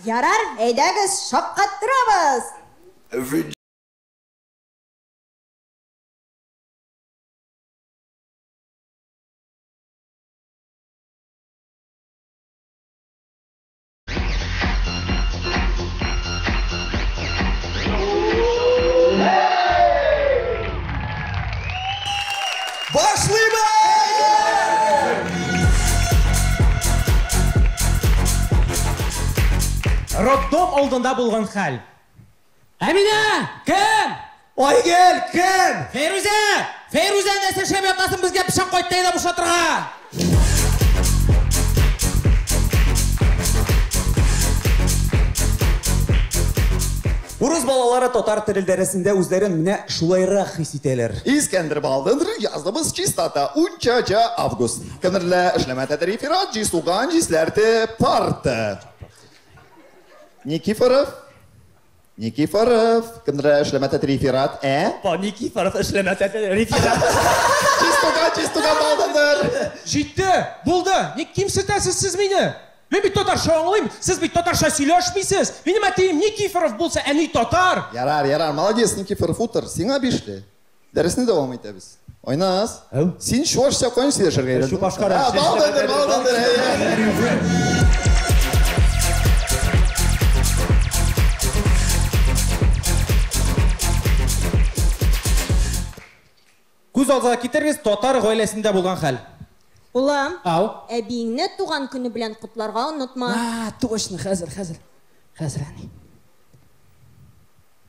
Ярар, әйдәгез, шаккаттырабыз. Башлыйбыз! Роддом алдында булган хәл. Әминә, кем? Айгөл, кем? Фәйрүзә! Фәйрүзә, нәрсә эшләп ятасың, безгә пычак кайтты әйдә бушатырга! Урыс балалары татар теле дәресендә үзләрен менә шулайрак хис итәләр. Искәндер Балдындыр яздыбыз чистота унчача август. Кемнерлә эшләмәтәдер реферат җисуган җисләрте парты. Никифоров, Никифоров, кемдер эшләмәтә реферат, ә? Па, Никифоров эшләмәтә реферат. Чистуган, чистуган балдындыр. Җитте, булды. Ник кимсетәсез сез мине? Мин бит татарча аңлыйм, сез бит татарча сөйләшмисез. Минем әтием Никифоров булса, әни татар. Ярар, ярар, молодец, Никифоров, утыр. Сиңа бишле. Дәресне дәвам итәбез. Айназ, син чуашча каян сөйләшергә өйрәндең? Чупашкара. А, балдындыр, балдындыр. Күз алдыгызга китерегез, татар гаиләсендә булган хәл. Улым, Ау. әбиеңне туган көне белән котларга онытма. А, точно, хәзер, хәзер. Хәзер, әни.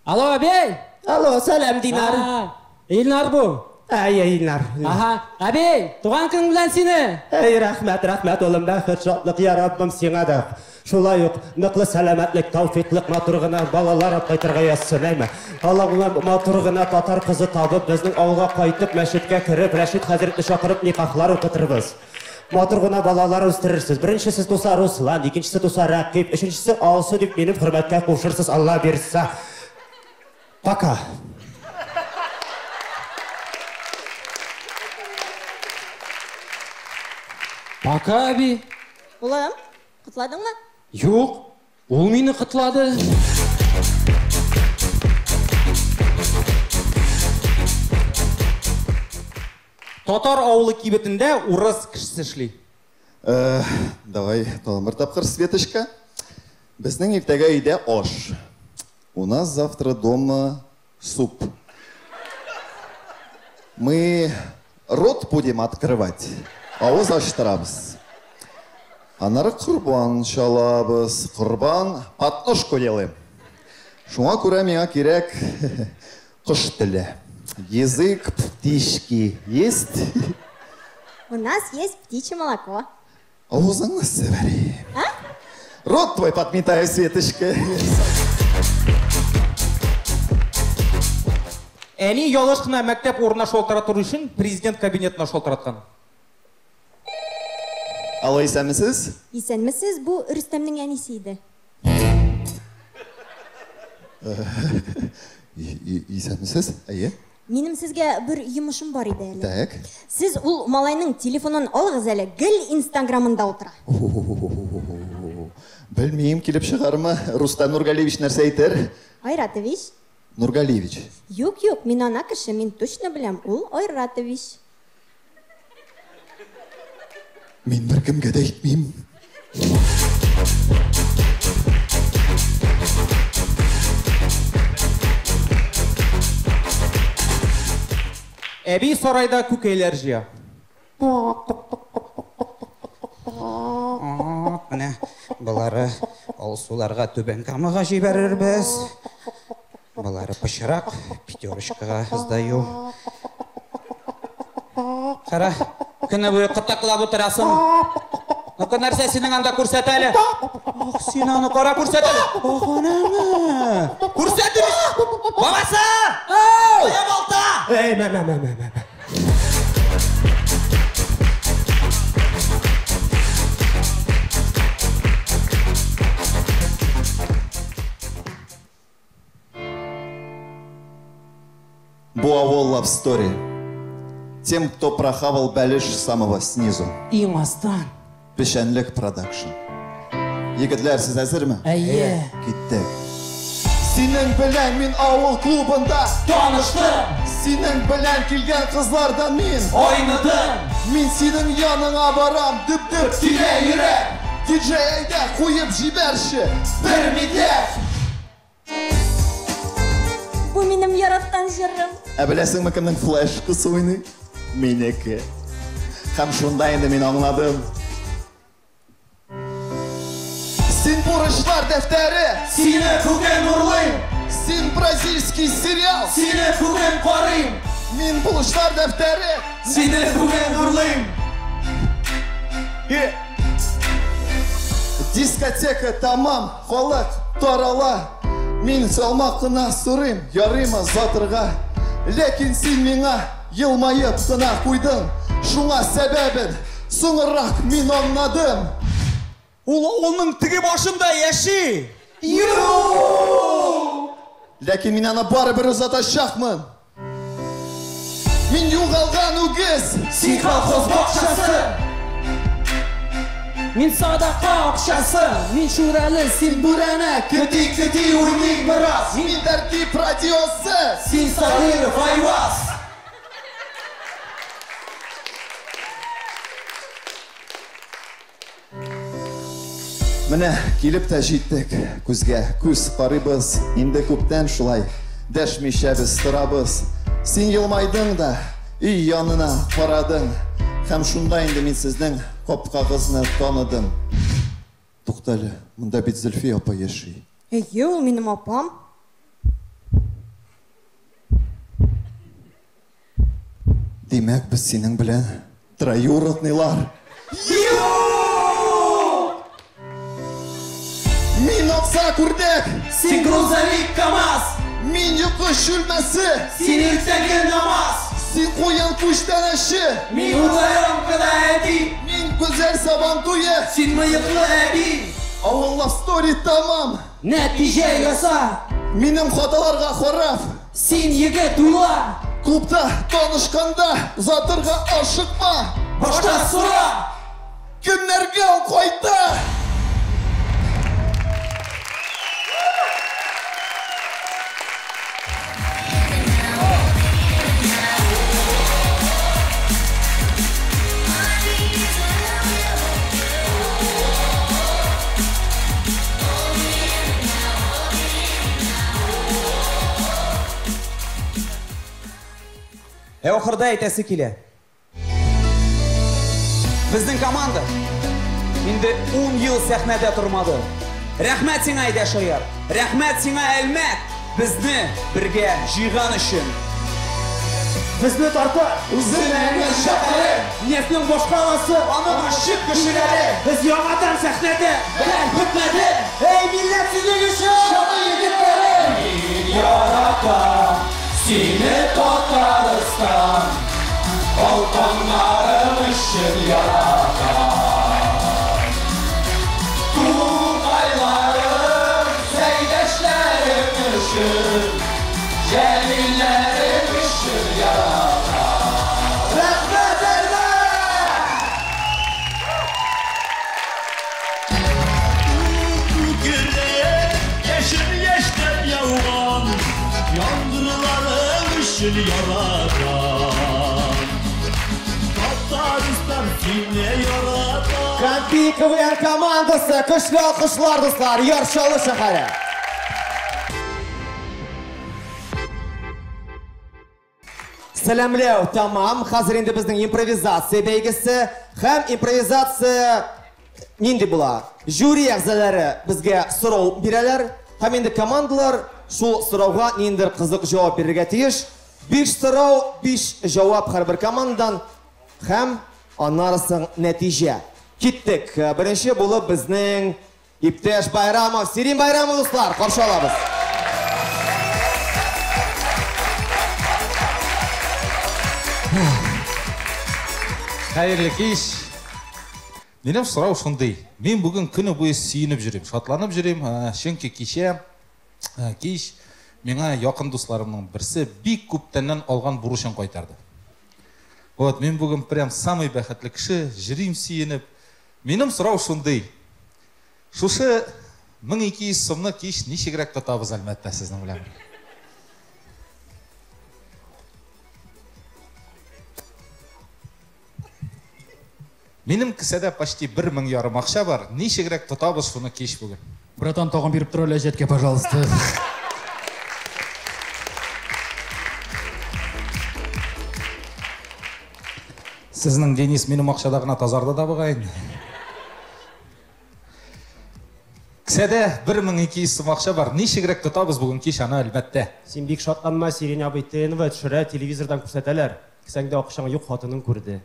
Алло, әбей! Алло, сәлам, Динар. Илнар бу. Әй, Илнар. Аһа, әбей, туган көнең белән сине. Әй, рәхмәт, рәхмәт, улым, бәхет, шатлык, я Раббым, сиңа да. Шулай ук ныклы сәламәтлек, тәүфиклык, матур гына балалар алып кайтырга язсын, әйме? Алла матур гына татар кызы табып, безнең авылга кайтып, мәчеткә кереп, Рәшит хәзрәтне чакырып, никахлар укытырбыз. Матур гына балалар үстерерсез. Беренчесе туса Руслан, икенчесе туса Рәкыйп, өченчесе Алсу дип минем хөрмәткә кушырсыз, Алла бирса. Пока. Пока, әби. Улым, котладыңмы? Юк, ул мине котлады. Татар авылы кибетендә урыс кешесе эшли. Давай, тагын бер тапкыр, Светочка. Безнең иртәгә өйдә аш. У нас завтра дома суп. Мы рот будем открывать, авыз ачтырабыз. Аннары корбан чалабыз, корбан подножку делаем. Шуңа күрә миңа кирәк кош теле. Язык птички есть? У нас есть птичье молоко. Авызыңны себери. Рот твой подметаю, Светочка. Әни ялгыш кына мәктәп урынына шалтыратыр өчен президент кабинетына шалтыраткан. Алло, исәнмесез? Исәнмесез, бу Рөстәмнең әнисе иде. Исәнмесез? Әйе. Минем сезгә бер йомышым бар иде әле. Так. Сез ул малайның телефонын алыгыз әле, гел Инстаграмында утыра. Белмим, килеп чыгармы? Рустам Нургалиевич нәрсә әйтер? Айратович. Нургалиевич. Юк, юк, мин ана кеше, мин точно беләм, ул Айратович. Мин беркемгә дә әйтмим. Әби сарайда күкәйләр җыя. Менә болары Алсуларга Түбән Камага җибәрербез. Болары пычрак, пятерочкага сдаю. Кара, көне буе кытаклап утырасың. Ну-ка, нәрсә синең анда күрсәт әле. Ох, син аны кара күрсәт әле. Ох, анаңы. Күрсәт Бабасы! Кая балта? Эй, мә, мә, мә, мә, мә. Бу авыл love story. Тем, кто прохавал бәлеш самого снизу. Иң астан. Печәнлек продакшн. Егетләр, сез әзерме? Әйе. Киттек. Синең белән мин авыл клубында таныштым. Синең белән килгән кызлардан мин айныдым. Мин синең яныңа барам, дөп-дөп килә йөрәк. Диджей әйдә, куеп җибәрче. Бер медләк. Бу минем яраткан җырым. Ә беләсеңме кемнең флешкасы уйный? Минеке. Һәм шунда инде мин аңладым. Син бурычлар дәфтәре. Сине бүген урлыйм. Син бразильский сериал. Сине бүген карыйм. Мин бурычлар дәфтәре. Сине бүген урлыйм. Дискотека тамам, халык тарала. Мин салмак кына сорыйм, ярыймы затырга. Ләкин син миңа елмаеп кына куйдың. Шуңа сәбәбен соңрак мин аңладым. Ул авылның теге башында яши. Юк! Ләкин мин аны барыбер озатачакмын. Мин югалган үгез. Син колхоз бакчасы. Мин садака акчасы. Мин шүрәле, син бүрәнә. Көти, көти, уйныйк бераз. Мин тәртип радиосы. Син Садыров Айваз. Менә килеп тә җиттек. Күзгә күз карыйбыз. Инде күптән шулай дәшмичә без торабыз. Син елмайдың да, өй янына карадың. Һәм шунда инде мин сезнең капкагызны таныдым. Туктале, монда бит Зөлфия апа яши. Әйе, ул минем апам. Димәк, без синең белән троюродныйлар. Мин акса күрдек! Син грузовик КамАЗ! Мин йокы чүлмәсе! Син иртәнге намаз! Син куян күчтәнәче! Мин удаленкада әти! Мин гүзәл сабан туе! Син мыеклы әби! Авыл love story тәмам! Нәтиҗә яса! Минем хаталарга харап! Син егет уйла! Клубта танышканда озатырга ашыкма! Башта сора! Кемнәргә ул кайта? Ә ахырда әйтәсе килә. Безнең команда инде 10 ел сәхнәдә тормады. Рәхмәт сиңа, Айдаш Аяр. Рәхмәт сиңа, Әлмәт. Безне бергә җыйган өчен. Безне тарта үзенә шәһәре, Нефтнең башкаласы, аның ачык кешеләре. Без яңадан сәхнәдә, Бәл бетмәде. Эй, милләт сезнең өчен! Чаллы егетләре! Мин яратам сине, Татарстан, Балканнарым өчен яратам. Тугайларым, Сәйдәшләрем өчен, Җәлилләрем өчен яратам. Рәхмәт, Әлмәт! Күкрәк яшен яшьтән яуган яңгырларым өчен яратам. Татарстан сине яратам. Кампи КВН командасы, көчле алкышлар, дуслар, Яр Чаллы шәһәре. Сәламләү тәмам. Хәзер инде безнең импровизация бәйгесе һәм импровизация нинди була? Жюри әгъзалары безгә сорау бирәләр һәм инде командалар шул сорауга ниндидер кызык җавап бирергә тиеш. 5 сорау, 5 җавап һәрбер командадан һәм аннары соң нәтиҗә. Киттек. Беренче булып безнең иптәш Байрамов, Сирин Байрамов, дуслар, каршы алабыз. Хәерле кич. Минем сорау шундый. Мин бүген көне буе сөенеп йөрим, шатланып йөрим, чөнки кичә кич миңа якын дусларымның берсе бик күптәннән алган бурычын кайтарды. Вот, мин бүген прям самый бәхетле кеше, йөрим сөенеп. Минем сорау шундый. Шушы 1200 сумны кич ничегрәк тотабыз, әлбәттә, сезнең белән. Минем кесәдә почти 1500 акча бар. Ничегрәк тотабыз шуны кич бүген? Братан, тагын биреп тор әле әҗәткә, пожалуйста. Сезнең Денис минем акчада гына тазарды да бугай инде. Кесәдә 1200 сум акча бар. Ничегрәк тотабыз бүген кич аны, әлбәттә. Син бик шатланма, Сирин абый, ТНВ төшерә, телевизордан күрсәтәләр. Кесәңдә акчаң юк, хатының күрде.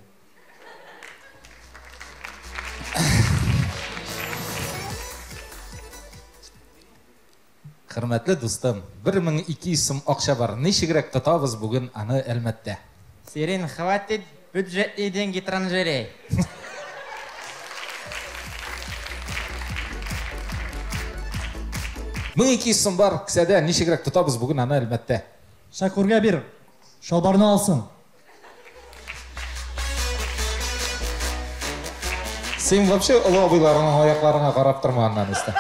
Хөрмәтле дустым, 1200 сум акча бар. Ничегрәк тотабыз бүген аны, әлбәттә. Сирин, хватит бюджетные деньги транжирей. 1200 сум бар кесәдә, ничегрәк тотабыз бүген аны Әлмәттә? Шәкүргә бир, чалбарны алсын. Син вообще олы абыйларыңның аякларыңа карап торма аннан өстә.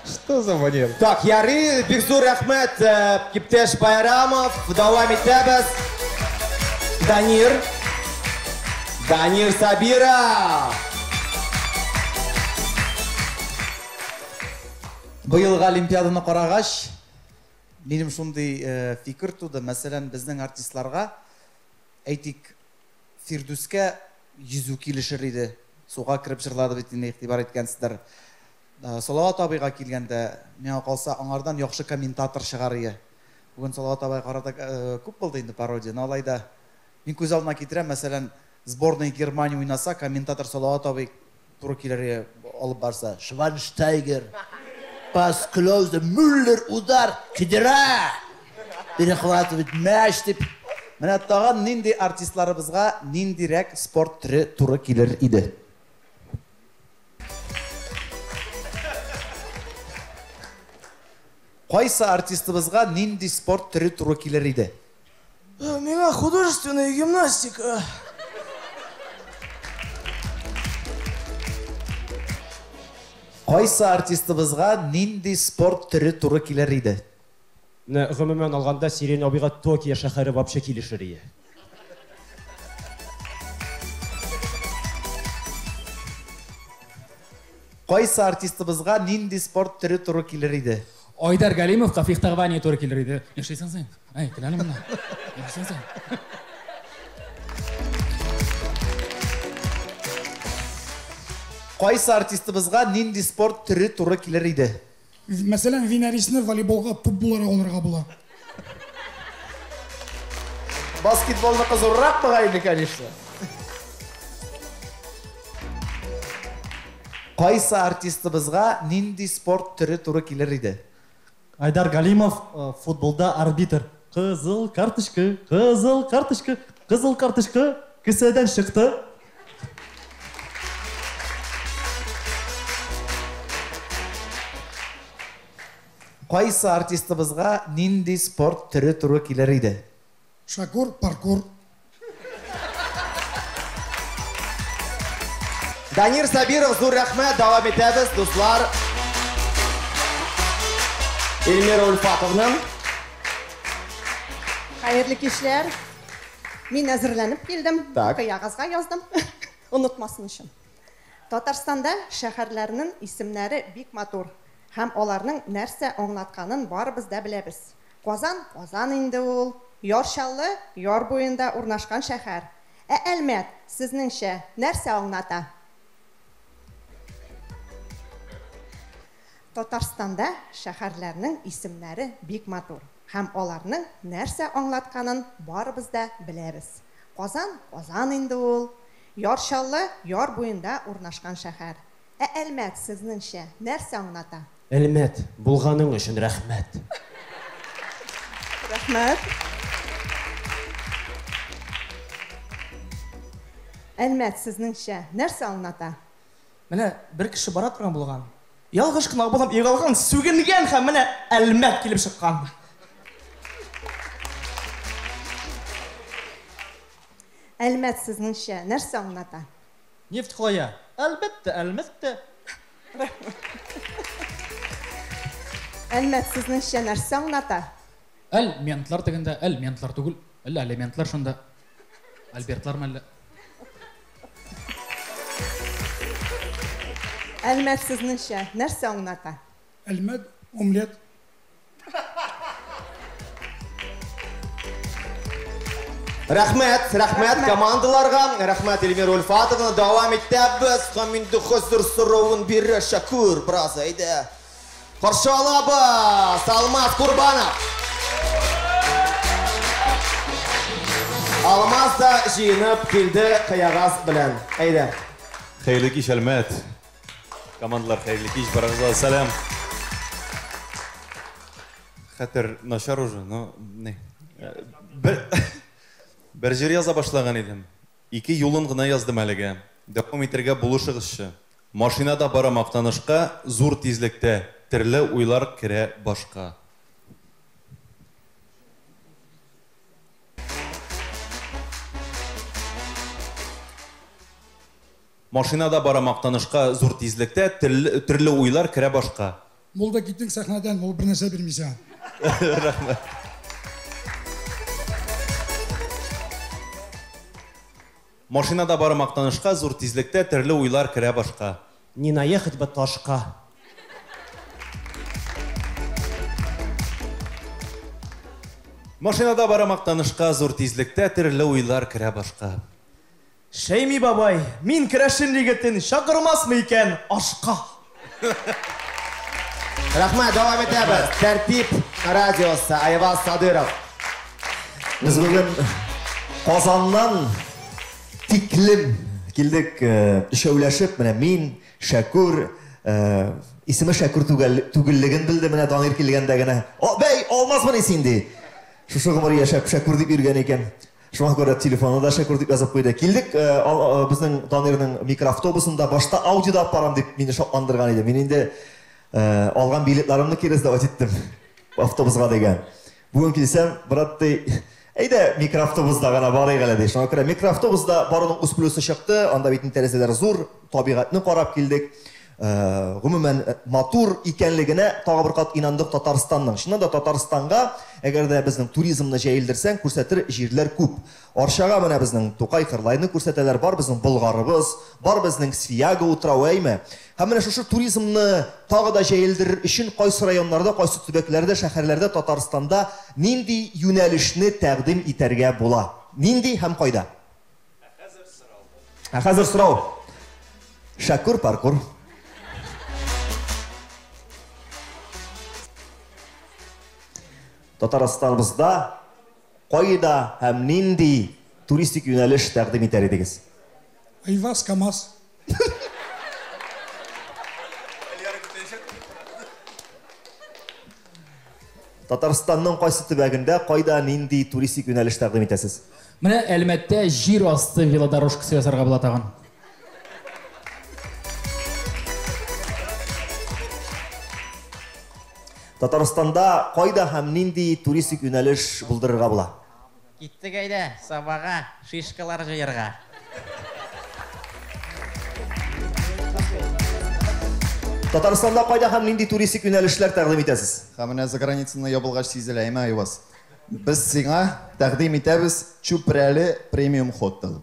Что за манера? Так, ярый, бик зур рәхмәт, э, иптәш Байрамов. Дәвам итәбез. Данир. Данир Сабиров. Быелгы Олимпиаданы карагач, минем шундый э, фикер туды. Мәсәлән, безнең артистларга, әйтик, Фирдүскә йөзү килешер иде. Суга кереп җырлады бит инде, игътибар иткәнсездер. Э, Салават абыйга килгәндә, миңа калса, аңардан яхшы комментатор чыгар ие. Бүген Салават абый карата э, күп булды инде пародия, но алай да мин күз алдына китерәм, мәсәлән, сборная Германия уйнаса, комментатор Салават абый туры килер ие алып барса. Швайнштайгер, пас Клозе, Мюллер, удар, Кедера! Перехватывает мяч дип. Менә тагын нинди артистларыбызга ниндирәк спорт төре туры килер иде? Кайсы артистыбызга нинди спорт төре туры килер иде? Э, миңа художественная гимнастика. Кайсы артистыбызга нинди спорт төре туры килер иде? Менә гомумән алганда Сирень абыйга Токио шәһәре вообще килешер ие. Кайсы артистыбызга нинди спорт төре туры килер иде? Айдар Галимовка фехтование туры килер иде. Нишлисең син? Әй, кил әле монда. Нишлисең син? Кайсы артистыбызга нинди спорт төре туры килер иде? Мәсәлән, Винарисны волейболга туп буларак алырга була. Баскетболныкы зуррак бугай инде, конечно. Кайсы артистыбызга нинди спорт төре туры килер иде? Айдар Галимов э, футболда арбитр. Кызыл карточка, кызыл карточка, кызыл карточка кесәдән чыкты. Кайсы артистыбызга нинди спорт төре туры килер иде? Шакур, паркур. Данир Сабиров, зур рәхмәт, дәвам итәбез, дуслар. Эльмира Ульфатовна. Хәерле кичләр. Мин әзерләнеп килдем. Так. Кыягазга яздым. Онытмасын өчен. Татарстанда шәһәрләрнең исемнәре бик матур һәм аларның нәрсә аңлатканын барыбыз да беләбез. Казан, Казан инде ул. Яр Чаллы, яр буенда урнашкан шәһәр. Ә Әлмәт, сезнеңчә, нәрсә аңлата? Татарстанда шәһәрләрнең исемнәре бик матур һәм аларның нәрсә аңлатканын барыбыз да беләбез. Казан, Казан инде ул. Яр Чаллы, яр буенда урнашкан шәһәр. Ә Әлмәт, сезнеңчә, нәрсә аңлата? Әлмәт, булганың өчен рәхмәт. Рәхмәт. Әлмәт, сезнеңчә, нәрсә аңлата? Менә бер кеше бара торган булган. Ялгыш кына абынып егылган, сүгенгән һәм менә Әлмәт килеп чыккан. Әлмәт, сезнеңчә, нәрсә аңлата? Нефть кая? Әлбәттә, Әлмәттә. Әлмәт, сезнеңчә, нәрсә аңлата? Әлментлар дигәндә, әлментлар түгел, әллә алиментлар шунда. Альбертлармы әллә? Әлмәт, сезнеңчә, нәрсә аңлата? Әлмәт, омлет. Рәхмәт, рәхмәт командаларга, рәхмәт Эльмира Ульфатовна. Дәвам итәбез. Һәм инде хәзер соравын бирә Шәкүр, бераз әйдә. Каршы алабыз Алмаз Курбанов. Алмаз да җыенып килде кыягаз белән. Әйдә. Хәерле кич, Әлмәт. Командалар, хәерле кич, барыгызга сәлам. Хәтер начар уже, но не. Бер бер җыр яза башлаган идем. Ике юлын гына яздым әлегә. Дәвам итәргә булышыгызчы. Машинада барам Актанышка, зур тизлектә, терле уйлар керә башка. Машинада барам Актанышка, зур тизлектә, төрле уйлар керә башка. Мул да киттең сәхнәдән, ул бер нәрсә бирми сиңа. Рәхмәт. Машинада барам Актанышка, зур тизлектә, төрле уйлар керә башка. Не наехать бы ташка. Машинада барам Актанышка, зур тизлектә, төрле уйлар керә башка. Шәйми бабай, мин керәшен егетен чакырмасмы икән ашка? Рәхмәт, дәвам итәбез. Тәртип радиосы, Айваз Садыров. Без бүген Казаннан тиклем килдек, өчәүләшеп, менә мин, Шәкүр, исеме Шәкүр түгеллеген белде, менә Данир килгәндә генә. О, бәй, алмазмыни син ди. Шушы гомер яшәп Шәкүр дип йөргән икән. Шуңа күрә телефонны да Шәкүр дип язып куйды. Килдек, безнең Данирның микроавтобусында башта Аудида алып барам дип мине шатландырган иде. Мин инде алган билетларымны кире сдавать иттем автобусга дигән. Бүген килсәм, брат ди, әйдә микроавтобуста гына барыйк әле ди. Шуңа күрә микроавтобуста баруның үз плюсы чыкты. Анда бит тәрәзәләр зур, табигатьне карап килдек. Гомумән матур икәнлегенә тагы бер кат инандык Татарстанның. Чыннан да Татарстанга, әгәр дә безнең туризмны җәелдерсәң, күрсәтер җирләр күп. Арчага менә безнең Тукай Кырлайны күрсәтәләр, бар безнең Болгарыбыз, бар безнең Свияга утравы, әйме? Һәм менә шушы туризмны тагы да җәелдерер өчен кайсы районнарда, кайсы төбәкләрдә, шәһәрләрдә Татарстанда нинди юнәлешне тәкъдим итәргә була? Нинди һәм кайда? Ә хәзер сорау. Шәкүр паркур. Татарстаныбызда кайда һәм нинди туристик юнәлеш тәкъдим итәр идегез? Айваз КамАЗ. Татарстанның кайсы төбәгендә кайда нинди туристик юнәлеш тәкъдим итәсез? Менә Әлмәттә җир асты велодорожкасы ясарга була тагын. Татарстанда кайда һәм нинди туристик юнәлеш булдырырга була? Киттек әйдә, Сабага, шишкалар җыярга. Татарстанда кайда һәм нинди туристик юнәлешләр тәкъдим итәсез? Һәм менә за границаны ябылгач сизелә, әйме, Айваз? Без сиңа тәкъдим итәбез Чүпрәле премиум хотел.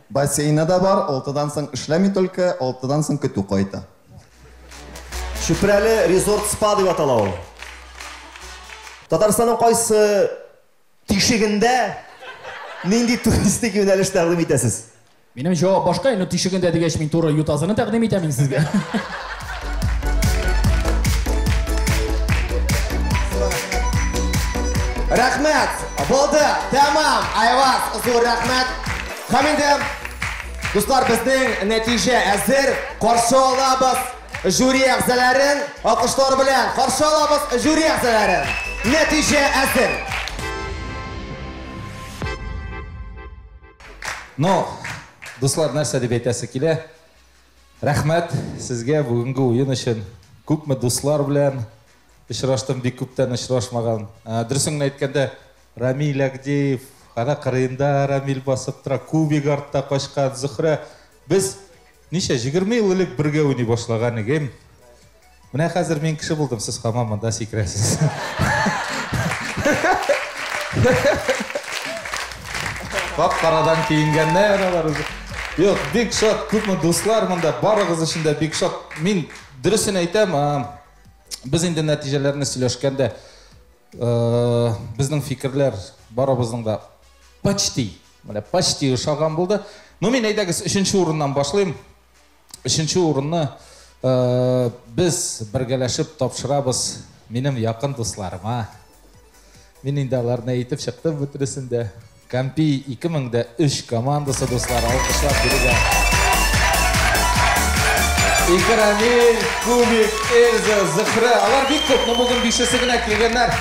Бассейны да бар, 6-дан соң эшләми только, 6-дан соң көтү кайта. Чүпрәле резорт спа дип атала ул. Татарстанның кайсы тишегендә нинди туристик юнәлеш тәкъдим итәсез? Минем җавап башка, инде тишегендә дигәч мин туры Ютазыны тәкъдим итәм инде сезгә. Рәхмәт! Булды, тәмам! Айваз, зур рәхмәт! Һәм инде, дуслар, безнең нәтиҗә әзер. Каршы алабыз жюри әгъзаларын, алкышлар белән каршы алабыз жюри әгъзаларын. Нәтиҗә әзер. Но, дуслар, нәрсә дип әйтәсе килә? Рәхмәт сезгә бүгенге уен өчен. Күпме дуслар белән очраштым, бик күптән очрашмаган. Дөресен генә әйткәндә, Рамил Агдеев, ана кырыенда Рамил басып тора, Кубик артта качкан, Зөһрә. Без ничә, 20 ел элек бергә уйный башлаган идем. Менә хәзер мин кеше булдым, сез һаман монда сикерәсез. Кап-карадан киенгәннәр алар үзе. Юк, бик шат, күпме дуслар монда, барыгыз өчен дә бик шат. Мин дөресен әйтәм, без инде нәтиҗәләрне сөйләшкәндә, безнең фикерләр барыбызның да почти, менә почти ошаган булды. Ну, мин әйдәгез өченче урыннан башлыйм. Өченче урынны без бергәләшеп тапшырабыз минем якын дусларыма. Мин инде аларны әйтеп чыктым бөтенесен дә. Кампи 2003 командасы дуслар, алкышлап бирегә. Ике Рамил, Кубик, Эльза, Зөһрә, алар бик күп, но бүген бишесе генә килгәннәр.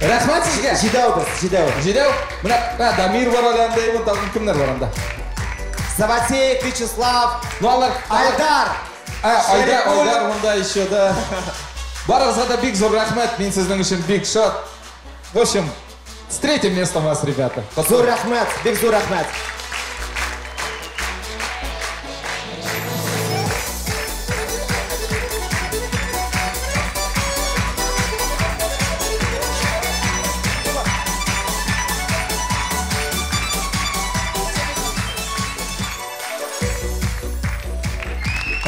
Рәхмәт сезгә. Җидәү без, җидәү. Җидәү. Менә, Дамир бар әле анда, тагын кемнәр бар анда? Саватеев Вячеслав, Ну, алар, Айдар. Айдар, Айдар монда еще, да. Барыгызга да бик зур рәхмәт, мин сезнең өчен бик шат. В общем, с третьим местом вас, ребята. Зур рәхмәт, бик зур рәхмәт.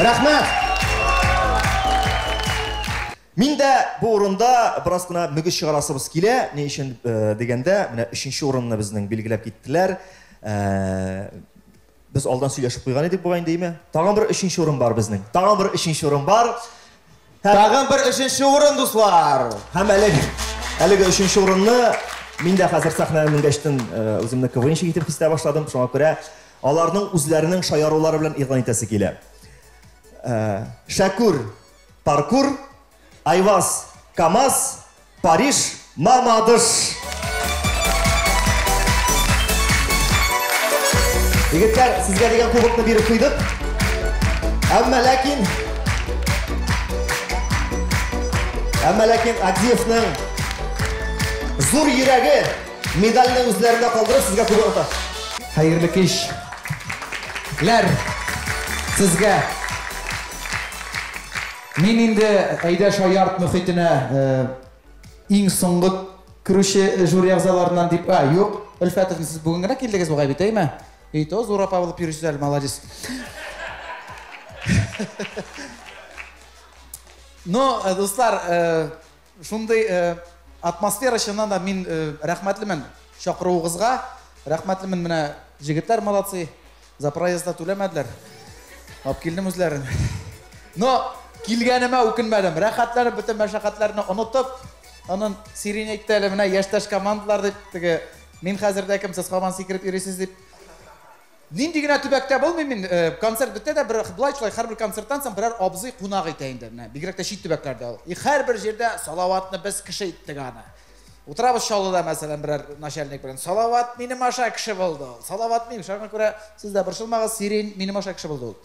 Рәхмәт! Мин дә бу урында бераз гына мөгез чыгарасыбыз килә. Ни өчен дигәндә, менә өченче урынны безнең билгеләп киттеләр. Без алдан сөйләшеп куйган идек бугай инде, әйме? Тагын бер өченче урын бар безнең. Тагын бер өченче урын бар. Тагын бер өченче урын, дуслар. Һәм әлеге өченче урынны мин дә хәзер сәхнәгә менгәчтен үземне КВНщик итеп хис итә башладым. Шуңа күрә аларның үзләренең шаярулары белән игълан итәсе килә. Шәкүр паркур, Айваз КамАЗ, Париж Мамадыш. Егетләр, сезгә дигән кубокны биреп куйдык. Әмма ләкин Адиевның зур йөрәге медальне үзләрендә калдырып, сезгә кубок ата. Хәерле кич. Ләр, сезгә. Мин инде Әйдә шаярт мөхитенә иң соңгы керүче жюри әгъзаларыннан дип, юк, Өлфәтов, сез бүген генә килдегез бугай бит, әйме? И то зур апа булып йөрисез әле, молодец. Но, дуслар, шундый атмосфера чыннан да мин рәхмәтлемен чакыруыгызга, рәхмәтлемен менә җегетләр молодцы, за проезд да түләмәделәр. Алып килдем үзләрен. Но килгәнемә үкенмәдем. Рәхәтләнеп бөтен мәшәкатьләрне онытып, анын Сирень әйтте әле менә яшьтәш командалар дип, теге мин хәзер дә кем, сез һаман сикереп йөрисез дип. Нинди генә төбәктә булмыйм мин, концерт бетә дә бер былай шулай һәрбер концерттан соң берәр абзый кунак итә инде менә, бигрәк тә чит төбәкләрдә ул. И һәрбер җирдә Салаватны без кеше иттек аны. Утырабыз Чаллыда, мәсәлән, берәр начальник белән. Салават минем аша кеше булды ул. Салават минем, шуңа күрә сез дә борчылмагыз, Сирень минем аша кеше булды ул.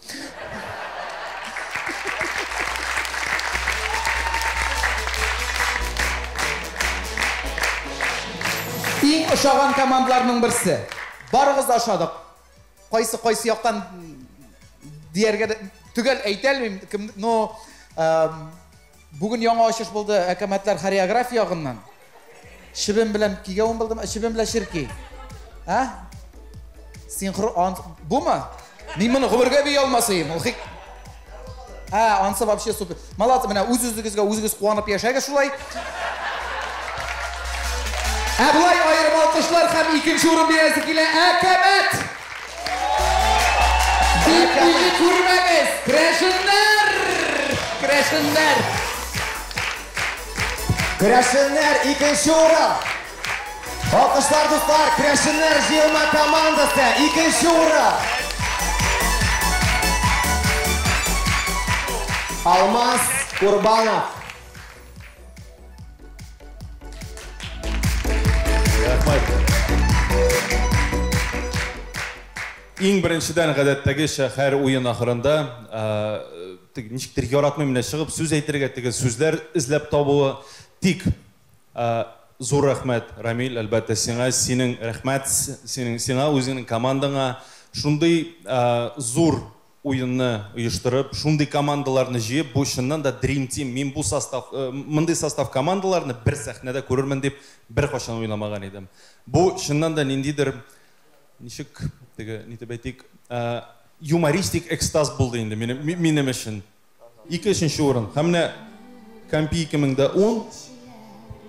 Иң ошаган командаларның берсе. Барыгыз да ошадык. Кайсы-кайсы яктан дияргә дә төгәл әйтә алмыйм, кем, но бүген яңа ачыш булды әкәмәтләр хореография ягыннан. Чебен белән кигәвен булдым, чебен белән черки. А? Синхрон, бумы? Мин моны гомергә бии алмас идем. Ул хик. А, ансы вообще супер. Молодцы, менә үз-үзегезгә үзегез куанып яшәгез шулай. Ә болай аерым алкышлар һәм икенче урын бирәсе килә. Әкәмәт! Дип уйлый күрмәгез! Керәшеннәр! Керәшеннәр! Керәшеннәр икенче урын! Алкышлар, дуслар, Керәшеннәр җыелма командасы икенче урын! Алмаз Курбанов. Рәхмәт. Иң беренчедән гадәттәгечә һәр уен ахырында ничектер яратмыйм менә чыгып сүз әйтергә, теге сүзләр эзләп табуы. Тик зур рәхмәт, Рамил, әлбәттә сиңа, синең рәхмәт, синең сиңа, үзеңнең командаңа шундый зур уенны оештырып, шундый командаларны җыеп, бу чыннан да Dream Team. Мин бу состав, мондый состав командаларны бер сәхнәдә күрермен дип беркайчан уйламаган идем. Бу чыннан да ниндидер ничек теге нитеп әйтик, юмористик экстаз булды инде минем өчен. Ике өченче урын. Һәм менә Кампи 2010.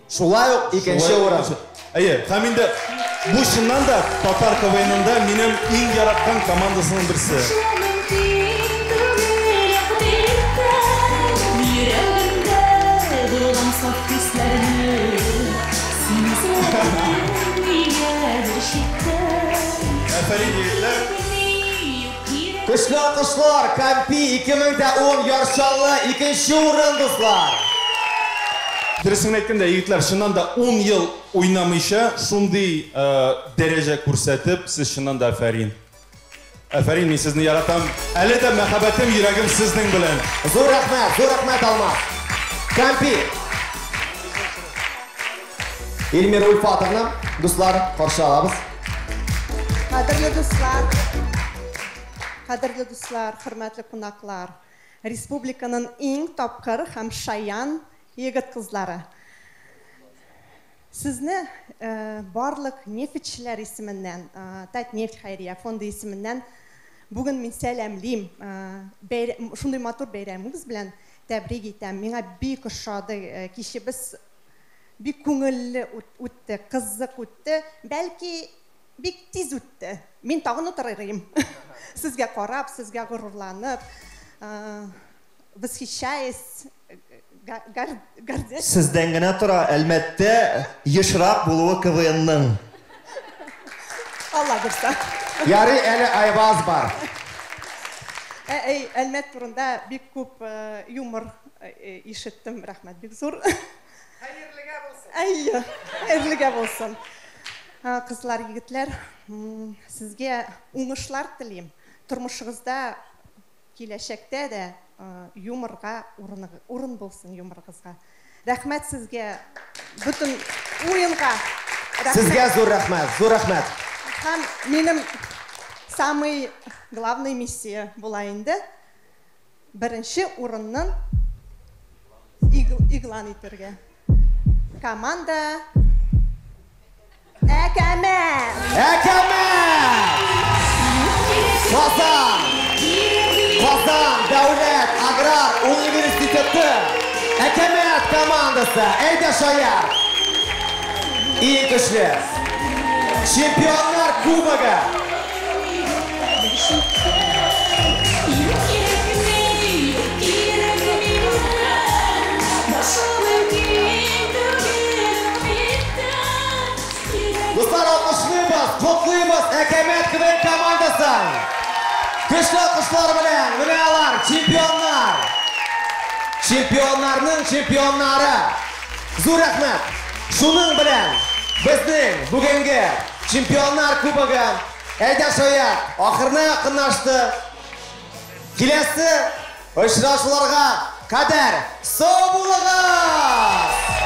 Шулай ук икенче урын. Әйе, һәм инде бу чыннан да татар КВНында минем иң яраткан командасының берсе. Афәрин, егетләр. Көчле алкышлар, Кампи 2010 Яр Чаллы икенче урын, дуслар. Дөресен әйткәндә, егетләр, чыннан да 10 ел уйнамыйча шундый дәрәҗә күрсәтеп, сез чыннан да афәрин. Афәрин, мин сезне яратам. Әле дә мәхәббәтем, йөрәгем сезнең белән. Зур рәхмәт, зур рәхмәт, Алмаз. Кампи. Эльмира Ульфатовна, дуслар, каршы алабыз. Кадерле дуслар, кадерле дуслар, хөрмәтле кунаклар, республиканың иң тапкыр һәм шаян егет-кызлары. Сезне барлык нефтьчеләр исеменнән, Татнефть хәйрия фонды исеменнән бүген мин сәламлим. Шундый матур бәйрәмегез белән тәбрик итәм. Миңа бик ошады кичебез, бик күңелле үтте, кызык үтте. Бәлки бик тиз үтте. Мин тагын утырыр идем. Сезгә карап, сезгә горурланып, восхищаясь, гордясь. Сездән генә тора, Әлмәттә ешрак булуы КВНның. Алла бирсә. Ярый әле Айваз бар. Әй, Әлмәт турында бик күп юмор ишеттем, рәхмәт бик зур. Хәерлегә булсын. Әйе, хәерлегә булсын. Кызлар, егетләр, сезгә уңышлар телим. Тормышыгызда киләчәктә дә юморга урын булсын юморыгызга. Рәхмәт сезгә бөтен уенга. Сезгә зур рәхмәт, зур рәхмәт. Һәм минем самый главный миссия була инде. Беренче урыннан игълан итәргә. Команда Әкәмәт! Әкәмәт! Казан! Казан дәүләт аграр университеты Әкәмәт командасы. Әйдә, Шаяр! Иң көчле. Чемпионнар кубогы. Юк кирәкми, юк кирәкми бүтән, Башы мөмкин түгел бит. Дуслар, алкышлыйбыз, котлыйбыз Әкәмәт КВН командасын. Көчле алкышлар белән, менә алар, чемпионнар. Чемпионнарның чемпионнары. Зур рәхмәт. Шуның белән безнең бүгенге Чемпионнар кубогы әйдә шаят ахырына якынлашты. Киләсе очрашуларга кадәр сау булыгыз!